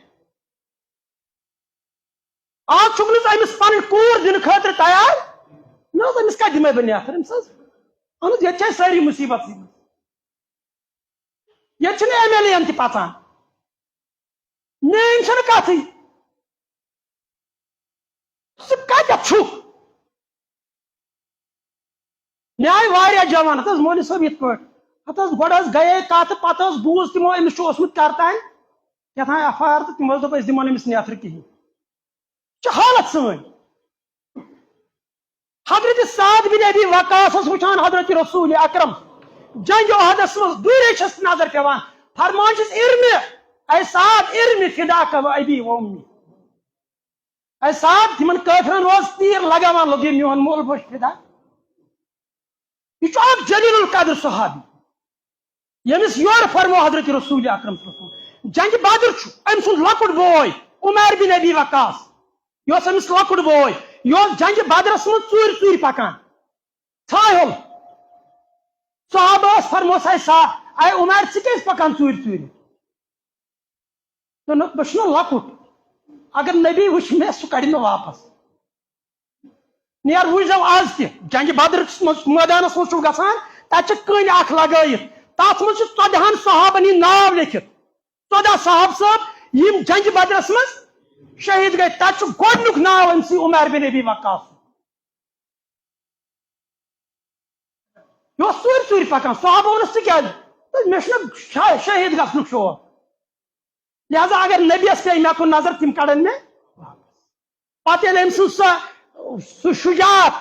آز چھُکھ نہٕ ژٕ أمِس پنٕنۍ کوٗر دِنہٕ خٲطرٕ تیار۔ نہ حظ، أمِس کتہِ دِمے بہٕ نیتھر؟ أمِس حظ، اہن حظ، ییٚتہِ چھِ اَسہِ سٲری مُصیبت۔ ییٚتہِ چھِنہٕ ایم ایل اے یَن تہِ پَژان۔ میٲنۍ چھَنہٕ کَتھٕے۔ ژٕ کَتٮ۪تھ چھُکھ؟ مےٚ آیہِ واریاہ جوان، ہَتہٕ حظ مولوی صٲب یِتھ پٲٹھۍ۔ ہَتہٕ حظ گۄڈٕ حظ گٔیے کَتھ، پَتہٕ حظ بوٗز تِمو أمِس چھُ اوسمُت کَرتام کیٛاہ تام ایف آی آر، تہٕ تِم حظ دوٚپ أسۍ دِمو نہٕ أمِس نیتھرٕ کِہیٖنۍ۔ چھِ حالت سٲنۍ۔ حضرت سعد بن ابی وقاص ٲس وٕچھان حضرت رسول اکرم جنگ احدس منٛز دوٗرے چھس نظر پٮ۪وان، فرمان چھِس، "ارمی، اے سعد، ارمی فداک و ابی و امی۔" اے سعد، تِمن کٲفرن روز تیٖر لگاوان، لوٚگ یہِ میون مول بوٚچھ فدا۔ یہِ چھُ اکھ جلیل القدر صحابی، ییٚمِس یورٕ فرموو حضرت رسول اکرم صلی اللہ علیہ وسلم۔ جنگِ بدر چھُ أمۍ سُنٛد لۄکُٹ بوے عمیر بن ابی وقاص، یہِ اوس أمِس لۄکُٹ بوے، یہِ اوس جنگِ بدرس منٛز ژوٗرِ ژوٗرِ پکان، ژھایہِ ہوٚل۔ صحابہٕ ٲس فرموس، "اے سا، اے عمیر، ژٕ کیٛازِ پکان ژوٗرِ ژوٗرِ؟" دوٚپنَکھ، "بہٕ چھُس نہ لۄکُٹ، اگر نبی وٕچھِ مےٚ، سُہ کڑِ مےٚ واپس۔" نیر وٕچھ زیو آز تہِ، جنگِ بدرس منٛز، مٲدانس منٛز چھُو گژھان، تتہِ چھِ کٔنۍ اکھ لگٲیِتھ، تتھ منٛز چھِ ژۄدہن صحابن ہٕنٛدۍ ناو لیکھِتھ۔ ژۄدہ صحابہٕ صٲب، یِم جنگِ بدرس منٛز شہید گٔے، تتہِ چھُ گۄڈنیُک ناو أمۍ سٕے عمیر بن ابی وقاص۔ یہِ اوس ژوٗرِ ژوٗرِ پکان، صحابہٕ ووٚنُس، "ژٕ کیٛازِ؟" دوٚپُن، "مےٚ چھُنہ شا-، شہید گژھنُک شوق۔ لہذا اگر نبیَس پیٚیہِ مےٚ کُن نظر، تِم کڑن مےٚ واپس۔" پتہٕ ییٚلہِ أمۍ سٕنٛز سۄ، سُہ شجاعت،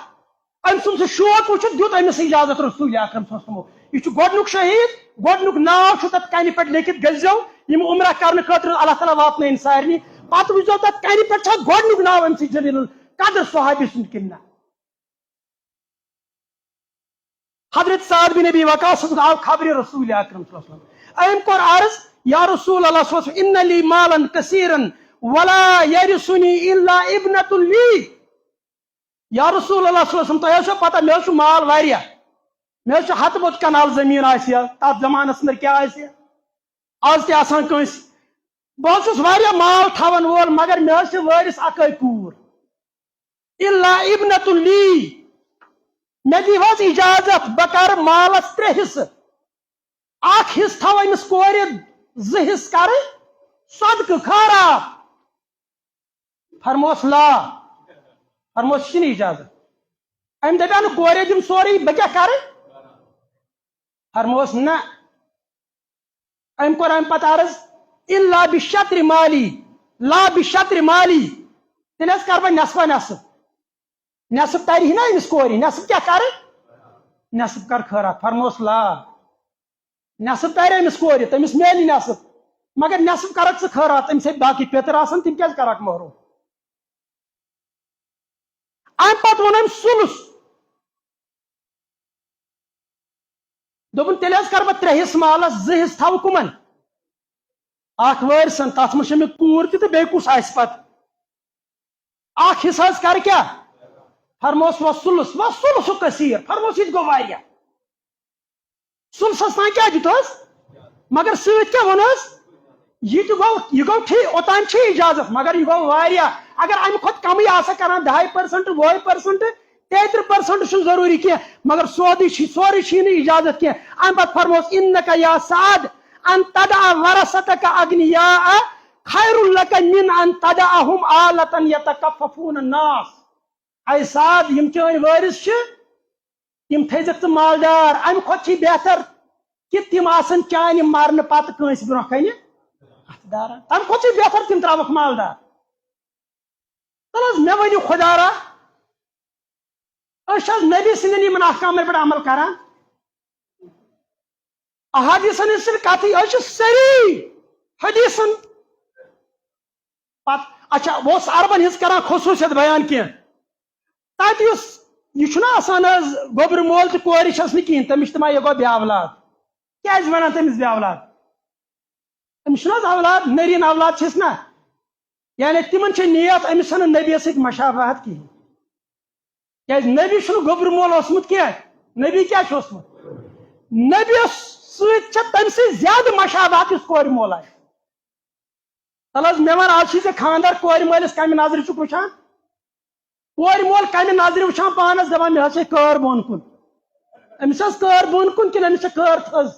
أمۍ سُنٛد سُہ شوق وٕچھِتھ، دیُت أمِس اجازت رسول اکرم صلی اللہ علیہ وسلمو۔ یہِ چھُ گۄڈنیُک شہید، گۄڈنیُک ناو چھُ تتھ کنہِ پٮ۪ٹھ لیکھِتھ، گٔژھۍزیو، یِم عمرہ کرنہٕ خٲطرٕ اللہ تعالیٰ واتنٲیِن سارنٕے۔ پتہٕ وٕچھزیو تتھ کنہِ پٮ۪ٹھ چھا گۄڈنیُک ناو أمۍ سٕے جلیل القدر صحابی سُنٛد کِنہٕ نہ۔ حضرت سعد بن ابی وقاص آو خبرِ رسول اکرم صلی اللہ علیہ وسلم۔ أمۍ کوٚر عرض، یا رسول اللہ صلی اللہ علیہ وسلم، ان لی مالن کثیرن ولا یرثنی الا ابنۃ لی۔ یا رسول اللہ صلی اللہ علیہ وسلم، تۄہہِ حظ چھو پتہ، مےٚ حظ چھُ مال واریاہ، مےٚ حظ چھُ ہتہٕ بوٚد کنال زٔمیٖن آسہِ ہا، تتھ زمانس اندر کیٛاہ آسہِ ہا، آز تہِ آسان کٲنٛسہِ۔ بہٕ حظ چھُس واریاہ مال تھاون وول، مگر مےٚ حظ چھِ وٲرِث اکٲے کوٗر۔ الا ابنۃ لی، مےٚ دِیِو حظ اجازت، بہٕ کرٕ مالس ترٛےٚ حصہٕ۔ اکھ حصہٕ تھاوو أمِس کورِ، زٕ حصہٕ کرٕ صدقہٕ خٲرات۔ فرموس لا، فرموس یہِ چھِنہٕ اجازت۔ أمۍ دَپیٛاو نہٕ کورے دِم سورُے، بہٕ کیٛاہ کرٕ؟ فرموس نہ۔ أمۍ کوٚر اَمہِ پتہٕ عرض، الا بشطر مالی، لا بشطر مالی، تیٚلہِ حظ کرٕ بہٕ نصفا نصف۔ نصف ترِ ہی نہ أمِس کورِ، نصف کیٛاہ کرٕ؟ نصف کر خٲرات۔ فرموس لا، نصف ترِ أمِس کورِ، تٔمِس میلہِ نصف، مگر نصف کرکھ ژٕ خٲرات، أمِس ہے باقٕے پیتٕر آسن، تِم کیٛازِ کرکھ محروم؟ اَمہِ پتہٕ ووٚن أمۍ ثلث۔ دوٚپُن، تیٚلہِ حظ کرٕ بہٕ ترٛےٚ حصہٕ مالس، زٕ حصہٕ تھاوٕ کُمن؟ اکھ وٲرثن، تتھ منٛز چھےٚ مےٚ کوٗر تہِ تہٕ بیٚیہِ کُس آسہِ پتہٕ؟ اکھ حصہٕ حظ کرٕ کیٛاہ؟ فرموس، وَالثُّلُثُ، وَالثُّلُثُ کثیر، فرموس، یہِ تہِ گوٚو واریاہ۔ ثُلثس تام کیٛاہ دیُتہس؟ مگر سۭتۍ کیٛاہ ووٚنہس؟ یہِ تہِ گوٚو، یہِ گوٚو ٹھیٖک، اوٚتام چھِ اجازت، مگر یہِ گوٚو واریاہ۔ اگر امہِ کھۄتہٕ کمٕے آسہٕ کران، دَہے percent، وُہے percent، تیٚترٕہ percent چھُنہٕ ضروٗری کینٛہہ، مگر سودٕے چھِ، سورُے چھُے نہٕ اجازت کینٛہہ۔ امہِ پتہٕ فرموس، انک یا سعد ان تدع ورثتک اغنیاء خیر لک من ان تدعهم عالة یتکففون الناس۔ اے سعد، یِم چٲنۍ وٲرث چھِ، تِم تھٲیزٮ۪کھ ژٕ مالدار۔ امہِ کھۄتہٕ چھُے بہتر کہِ تِم آسن چانہِ مرنہٕ پتہٕ کٲنٛسہِ برونٛہہ کنہِ اتھٕ داران۔ تمہِ کھۄتہٕ چھُے بہتر تِم تراوکھ مالدار۔ تَلہٕ حظ، مےٚ ؤنِو خۄدا را، أسۍ چھِ حظ نبی سٕنٛدٮ۪ن یِمن احکامن پٮ۪ٹھ عمل کران؟ احادیثن ہٕنٛز چھِنہٕ کتھٕے، أسۍ چھِ سٲری حدیثن پتہٕ۔ اچھا، بہٕ اوسُس عربن ہٕنٛز کران خصوٗصیت بیان کینٛہہ۔ تتہِ یُس یہِ چھُنہ آسان حظ، گوٚبرِ مول تہٕ کورِ چھس نہٕ کِہیٖنۍ، تٔمِس چھِ دپان، یہِ گوٚو بے اولاد۔ کیٛازِ ونان تٔمِس بے اولاد؟ أمِس چھُنہٕ حظ اولاد، نٔریٖن اولاد چھِس نہ؟ یعنی تِمن چھِ نیت، أمِس چھَنہٕ نبیَس سۭتۍ مشابہت کِہیٖنۍ۔ کیٛازِ نبی چھُنہٕ گوٚبرِ مول اوسمُت کینٛہہ۔ نبی کیٛاہ چھُ اوسمُت؟ نبیَس سۭتۍ چھےٚ تٔمۍ سٕے زیادٕ مشابہت یُس کورِ مول آسہِ۔ تَلہٕ حظ، مےٚ وَن، آز چھُے ژےٚ خانٛدر، کورِ مٲلِس کَمہِ نظرِ چھُکھ وٕچھان؟ کورِ مول کَمہِ نظرِ وٕچھان پانَس، دَپان، مےٚ حظ چھے کٲر بۄن کُن۔ أمِس حظ کٲر بۄن کُن کِنہٕ أمِس چھےٚ کٲر تھٔز؟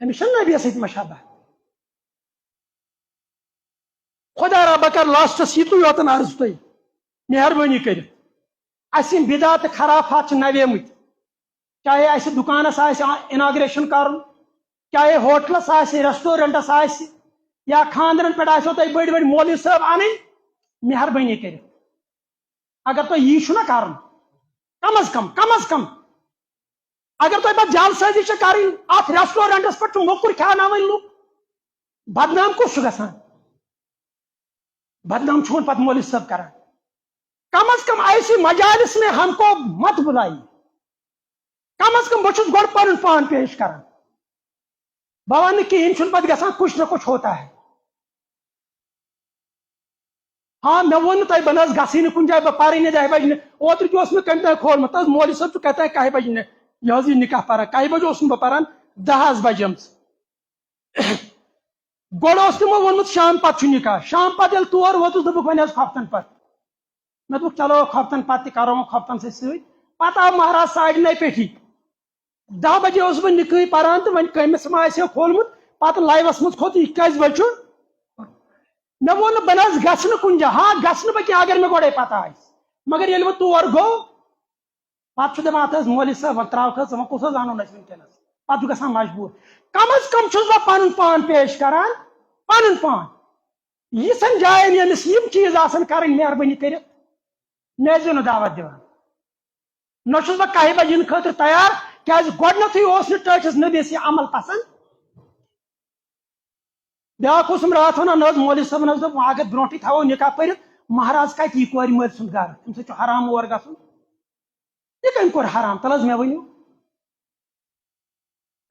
أمِس چھَنہٕ نبیَس سۭتۍ مشابہت۔ خۄدا را، بہٕ کَرٕ لاسٹَس یِتُے یوتَن عرض تۄہہِ، مہربٲنی کٔرِتھ۔ اَسہِ یِم بدعت تہٕ خرافات چھِ نَویمٕتۍ، چاہے اَسہِ دُکانَس آسہِ inauguration کَرُن، چاہے ہوٹلَس آسہِ، restaurantس آسہِ، یا خانٛدرَن پٮ۪ٹھ آسیو تۄہہِ بٔڑۍ بٔڑۍ مولوی صٲب اَنٕنۍ، مہربٲنی کٔرِتھ۔ اگر تۄہہِ یی چھُ نہ کَرُن، کم از کم، کم از کم، اگر تۄہہِ پَتہٕ جعل سٲزی چھِ کَرٕنۍ، اَتھ restaurantس پٮ۪ٹھ چھُ موٚکُر کھیٛاوناوٕنۍ لُکھ، بدنام کُس چھُ گژھان؟ بدنام چھُ وۄنۍ پتہٕ مولوی صٲب کران۔ کم از کم ایسی مجالس میں ہم کو مت بلائیے۔ کم از کم بہٕ چھُس گۄڈٕ پنُن پان پیش کران۔ بہٕ ونہٕ نہٕ کِہیٖنۍ چھُنہٕ پتہٕ گژھان، کچھ نہ کچھ ہوتا ہے۔ ہاں، مےٚ ووٚن نہٕ تۄہہِ، بہٕ نہ حظ گژھٕے نہٕ کُنہِ جایہِ، بہٕ پرٕے نہٕ دَہہِ بجہِ نہٕ۔ اوترٕ تہِ اوس مےٚ کَمہِ تام کھولمُت، تہٕ حظ مولوی صٲب چھُ کَتہِ تام کَہہِ بجہِ نہٕ، یہِ حظ یہِ نکاح پران۔ کَہہِ بجہِ اوسُس بہٕ پران؟ دَہ حظ بجیمٕژ۔ گۄڈٕ اوس تِمو ووٚنمُت شام پتہٕ چھُ نکاح۔ شام پتہٕ ییٚلہِ تور ووتُس، دوٚپُکھ، وۄنۍ حظ خۄفتن پتہٕ۔ مےٚ دوٚپُکھ، چلو خۄفتن پتہٕ تہِ کرو وۄنۍ خۄفتن سۭتۍ سۭتۍ۔ پتہٕ آو مہراز ساڑِ نَیہِ پیٚٹھی۔ دَہ بجے اوسُس بہٕ نکاحٕے پران تہٕ وۄنۍ کٔمِس ما آسہِ ہے کھولمُت، پتہٕ لایوَس منٛز کھوٚت، یہِ کیٛازِ وۄنۍ چھُ؟ مےٚ ووٚن نہٕ، بہٕ نہ حظ گژھٕ نہٕ کُنہِ جایہِ۔ ہاں، گژھٕ نہٕ بہٕ کینٛہہ، اگر مےٚ گۄڈَے پتہ آسہِ۔ مگر ییٚلہِ وۄنۍ تور گوٚو، پتہٕ چھُ دَپان، اَتھ حظ مولوی صٲب، وۄنۍ ترٛاوکھ حظ ژٕ، وۄنۍ کُس حظ اَنُن اَسہِ وٕنکیٚنَس؟ پتہٕ چھُ گژھان مجبوٗر۔ کم از کم چھُس بہٕ پنُن پان پیش کران، پنُن پان۔ یِژھن جاین ییٚمِس یِم چیٖز آسن کرٕنۍ، مہربٲنی کٔرِتھ مےٚ ٲسۍزیو نہٕ دعوت دِوان۔ نہ چھُس بہٕ کاہہِ بجہِ یِنہٕ خٲطرٕ تیار، کیازِ گۄڈٕنیتھٕے اوس نہٕ ٹٲٹھِس نبیَس یہِ عمل پسند۔ بیاکھ اوسُم راتھ ونان، نہ حظ، مولوی صٲبن حظ دوٚپ، وۄنۍ اگر برونٹھٕے تھاوو نکاح پٔرِتھ، مہراز کتہِ یی کورِ مٲلۍ سُنٛد گرٕ؟ تٔمِس سۭتۍ چھُ حرام اور گژھُن۔ یہِ کٔمۍ کوٚر حرام؟ تَلہٕ حظ مےٚ ؤنِو۔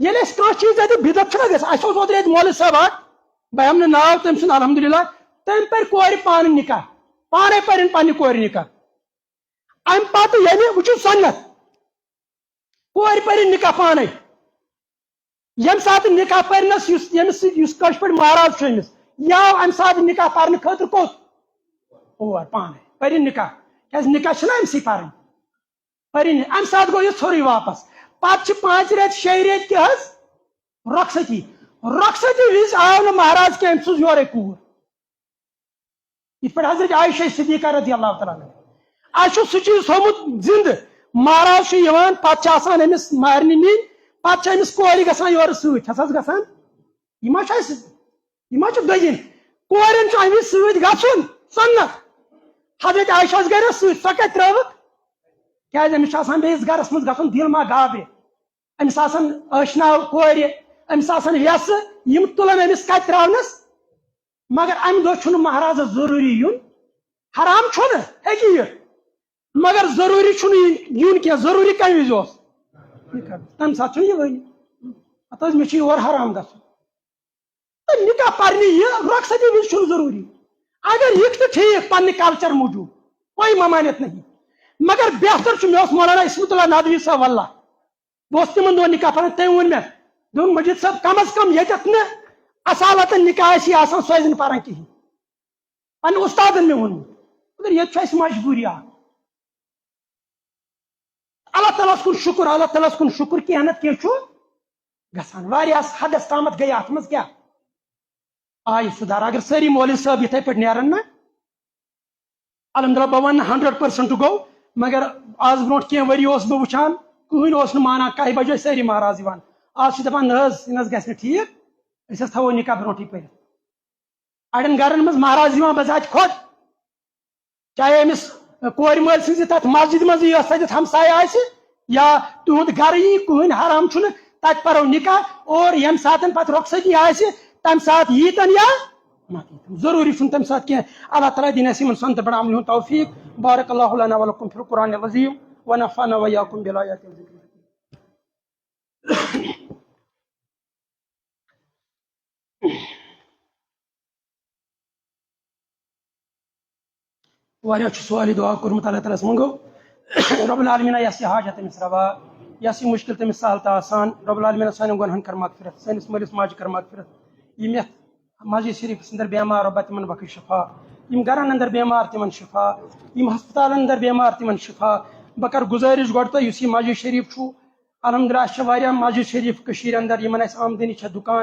ییٚلہِ اَسہِ کانٛہہ چیٖز اَتہِ بدعت چھُنہ گژھان، اَسہِ اوس اوترٕ ییٚتہِ مولوی صٲب اکھ، بہٕ ہٮ۪مہٕ نہٕ ناو تٔمۍ سُنٛد، الحمدللہ، تٔمۍ پَرِ کورِ پانہٕ نِکاح، پانَے پَرن پننہِ کورِ نِکاح۔ اَمہِ پتہٕ یعنی وٕچھِو سنت، کورِ پَرِ نِکاح پانَے۔ ییٚمہِ ساتہٕ نِکاح پَرنَس یُس، ییٚمِس سۭتۍ یُس کٲشِر پٲٹھۍ مہراز چھُ أمِس، یا اَمہِ ساتہٕ نِکاح پَرنہٕ خٲطرٕ کوٚت؟ اور پانَے پَرِ نِکاح، کیٛازِ نِکاح چھِنہ أمۍ سٕے پَرٕنۍ۔ پرِنۍ۔ امہِ ساتہٕ گوٚو یہِ ژھوٚرُے واپس۔ پتہٕ چھِ پانٛژِ رٮ۪تۍ، شیٚیہِ رٮ۪تۍ کیٛاہ حظ؟ رۄخصتی۔ رۄخصتی وِزِ آو نہٕ مہراز کینٛہہ، أمۍ سوٗز یورَے کوٗر۔ یِتھ پٲٹھۍ حضرت عائشہ صدیقہ رضی اللہ تعالیٰ عنہ۔ اَسہِ چھُ سُہ چیٖز تھوٚومُت زِندٕ۔ مہراز چھُ یِوان، پتہٕ چھِ آسان أمِس مہرنہِ نِنۍ، پتہٕ چھِ أمِس کورِ گژھان یورٕ سۭتۍ۔ چھَس حظ گژھان؟ یہِ ما چھُ اَسہِ، یہِ ما چھُ دٔلیٖل؟ کورٮ۪ن چھُ اَمہِ وِزِ سۭتۍ گژھُن سُنت۔ حضرت عائشہ ہَس گٔے نہ سۭتۍ، سۄ کَتہِ ترٛٲوٕکھ؟ کیٛازِ أمِس چھُ آسان بیٚیِس گرس منٛز گژھُن، دِل ما گابرِ۔ أمِس آسان ٲشناو کورِ، أمِس آسان وٮ۪سہٕ، یِم تُلن أمِس کَتہِ ترٛاونَس؟ مگر اَمہِ دۄہ چھُنہٕ مہرازس ضروٗری یُن، حرام چھُنہٕ، ہیٚکہِ یِتھ۔ مگر ضروٗری چھُنہٕ یہِ یُن کینٛہہ۔ ضروٗری کَمہِ وِزِ اوس؟ نِکاح۔ تَمہِ ساتہٕ چھُنہٕ یِوٲنی۔ پَتہٕ حظ مےٚ چھُ یور حرام گژھُن۔ تہٕ نِکاح پَرنہِ یہِ رۄخصتی وِزِ چھُنہٕ ضروٗری۔ اگر یِکھ تہٕ ٹھیٖک، پننہِ کلچر موٗجوٗب، کوئی ممانعت نہیں۔ مگر بہتر چھُ، مےٚ اوس مولانا عصمت اللہ ندوی صٲب، واللہ، بہٕ اوسُس تِمن دۄہن نِکاح پَران، تٔمۍ ووٚن مےٚ، دوٚپُن، مجید صٲب، کم از کم ییٚتٮ۪تھ نہٕ اصالتن نِکاح آسی آسان، سُہ ٲسۍ نہٕ پَران کِہیٖنۍ۔ پننہِ اُستادن مےٚ ووٚنمُت۔ مگر ییٚتہِ چھُ اَسہِ مجبوٗری اکھ۔ اللہ تعالیٰ ہَس کُن شُکُر، اللہ تعالیٰ ہَس کُن شُکُر، کینٛہہ نتہٕ کینٛہہ چھُ گژھان۔ واریاہس حدس تامتھ گٔے اَتھ منٛز کیٛاہ؟ آیہِ سُدھار۔ اگر سٲری مولوی صٲب یِتھَے پٲٹھۍ نیرن نہ، الحمدللہ، بہٕ وَنہٕ نہٕ ہنڈرڈ پٔرسنٹ گوٚو، مگر آز برونٛٹھ کینٛہہ ؤری اوسُس بہٕ وٕچھان، کٕہٕنۍ اوس نہٕ مانان، کَہہِ بجہِ ٲسۍ سٲری مہراز یِوان۔ آز چھِ دَپان، نہ حظ، یہِ نہ حظ گژھِ نہٕ ٹھیٖک، أسۍ حظ تھاوو نِکاح برونٛٹھٕے پٔرِتھ۔ اَڑٮ۪ن گرن منٛز مہراز یِوان بذاتِ خۄد، چاہے أمِس کورِ مٲلۍ سٕنٛزِ تَتھ مسجد منٛز یۄس تَتٮ۪تھ ہمسایہِ آسہِ یا تِہُنٛد گرٕ یی، کٕہٕنۍ حرام چھُنہٕ، تَتہِ پَرو نِکاح، اور ییٚمہِ ساتَن پَتہٕ رۄخصتی آسہِ، تَمہِ ساتہٕ ییٖتَن یا مَتہٕ ییٖتَن۔ ضروٗری چھُنہٕ تَمہِ ساتہٕ کینٛہہ۔ اللہ تعالیٰ دِنۍ اَسہِ یِمَن سۄنتہٕ پٮ۪ٹھ عملہِ ہُنٛد توفیٖق۔ بارک اللہ لنا ولکم فی القرآن العظیم ونفعنا وإياكم بالآيات والذكر الحكيم۔ واریاہ چھُ سوالہِ دُعا کوٚرمُت، اللہ تعالیٰ ہَس منٛگو۔ رب العالمیٖن، یۄس یہِ حاجت تٔمِس روا، یۄس یہِ مُشکِل تٔمِس سہل تہٕ آسان، رب العالمیٖن سانٮ۪ن گۄنہَن کر مغفرت، سٲنِس مٲلِس ماجہِ کر مغفرت۔ یِم یَتھ مسجد شریٖفَس اندر بیمار، رۄبا تِمن بخش شفا۔ یِم گرن اندر بیمار، تِمن شفا۔ یِم ہسپتالن اندر بیمار، تِمن شفا۔ بہٕ کر گُزٲرِش گۄڈٕ تۄہہِ، یُس یہِ مسجد شریٖف چھُ، الحمدللہ، اَسہِ چھِ واریاہ مسجد شریٖف کٔشیٖرِ اندر، یِمن اَسہِ آمدنی چھےٚ، دُکان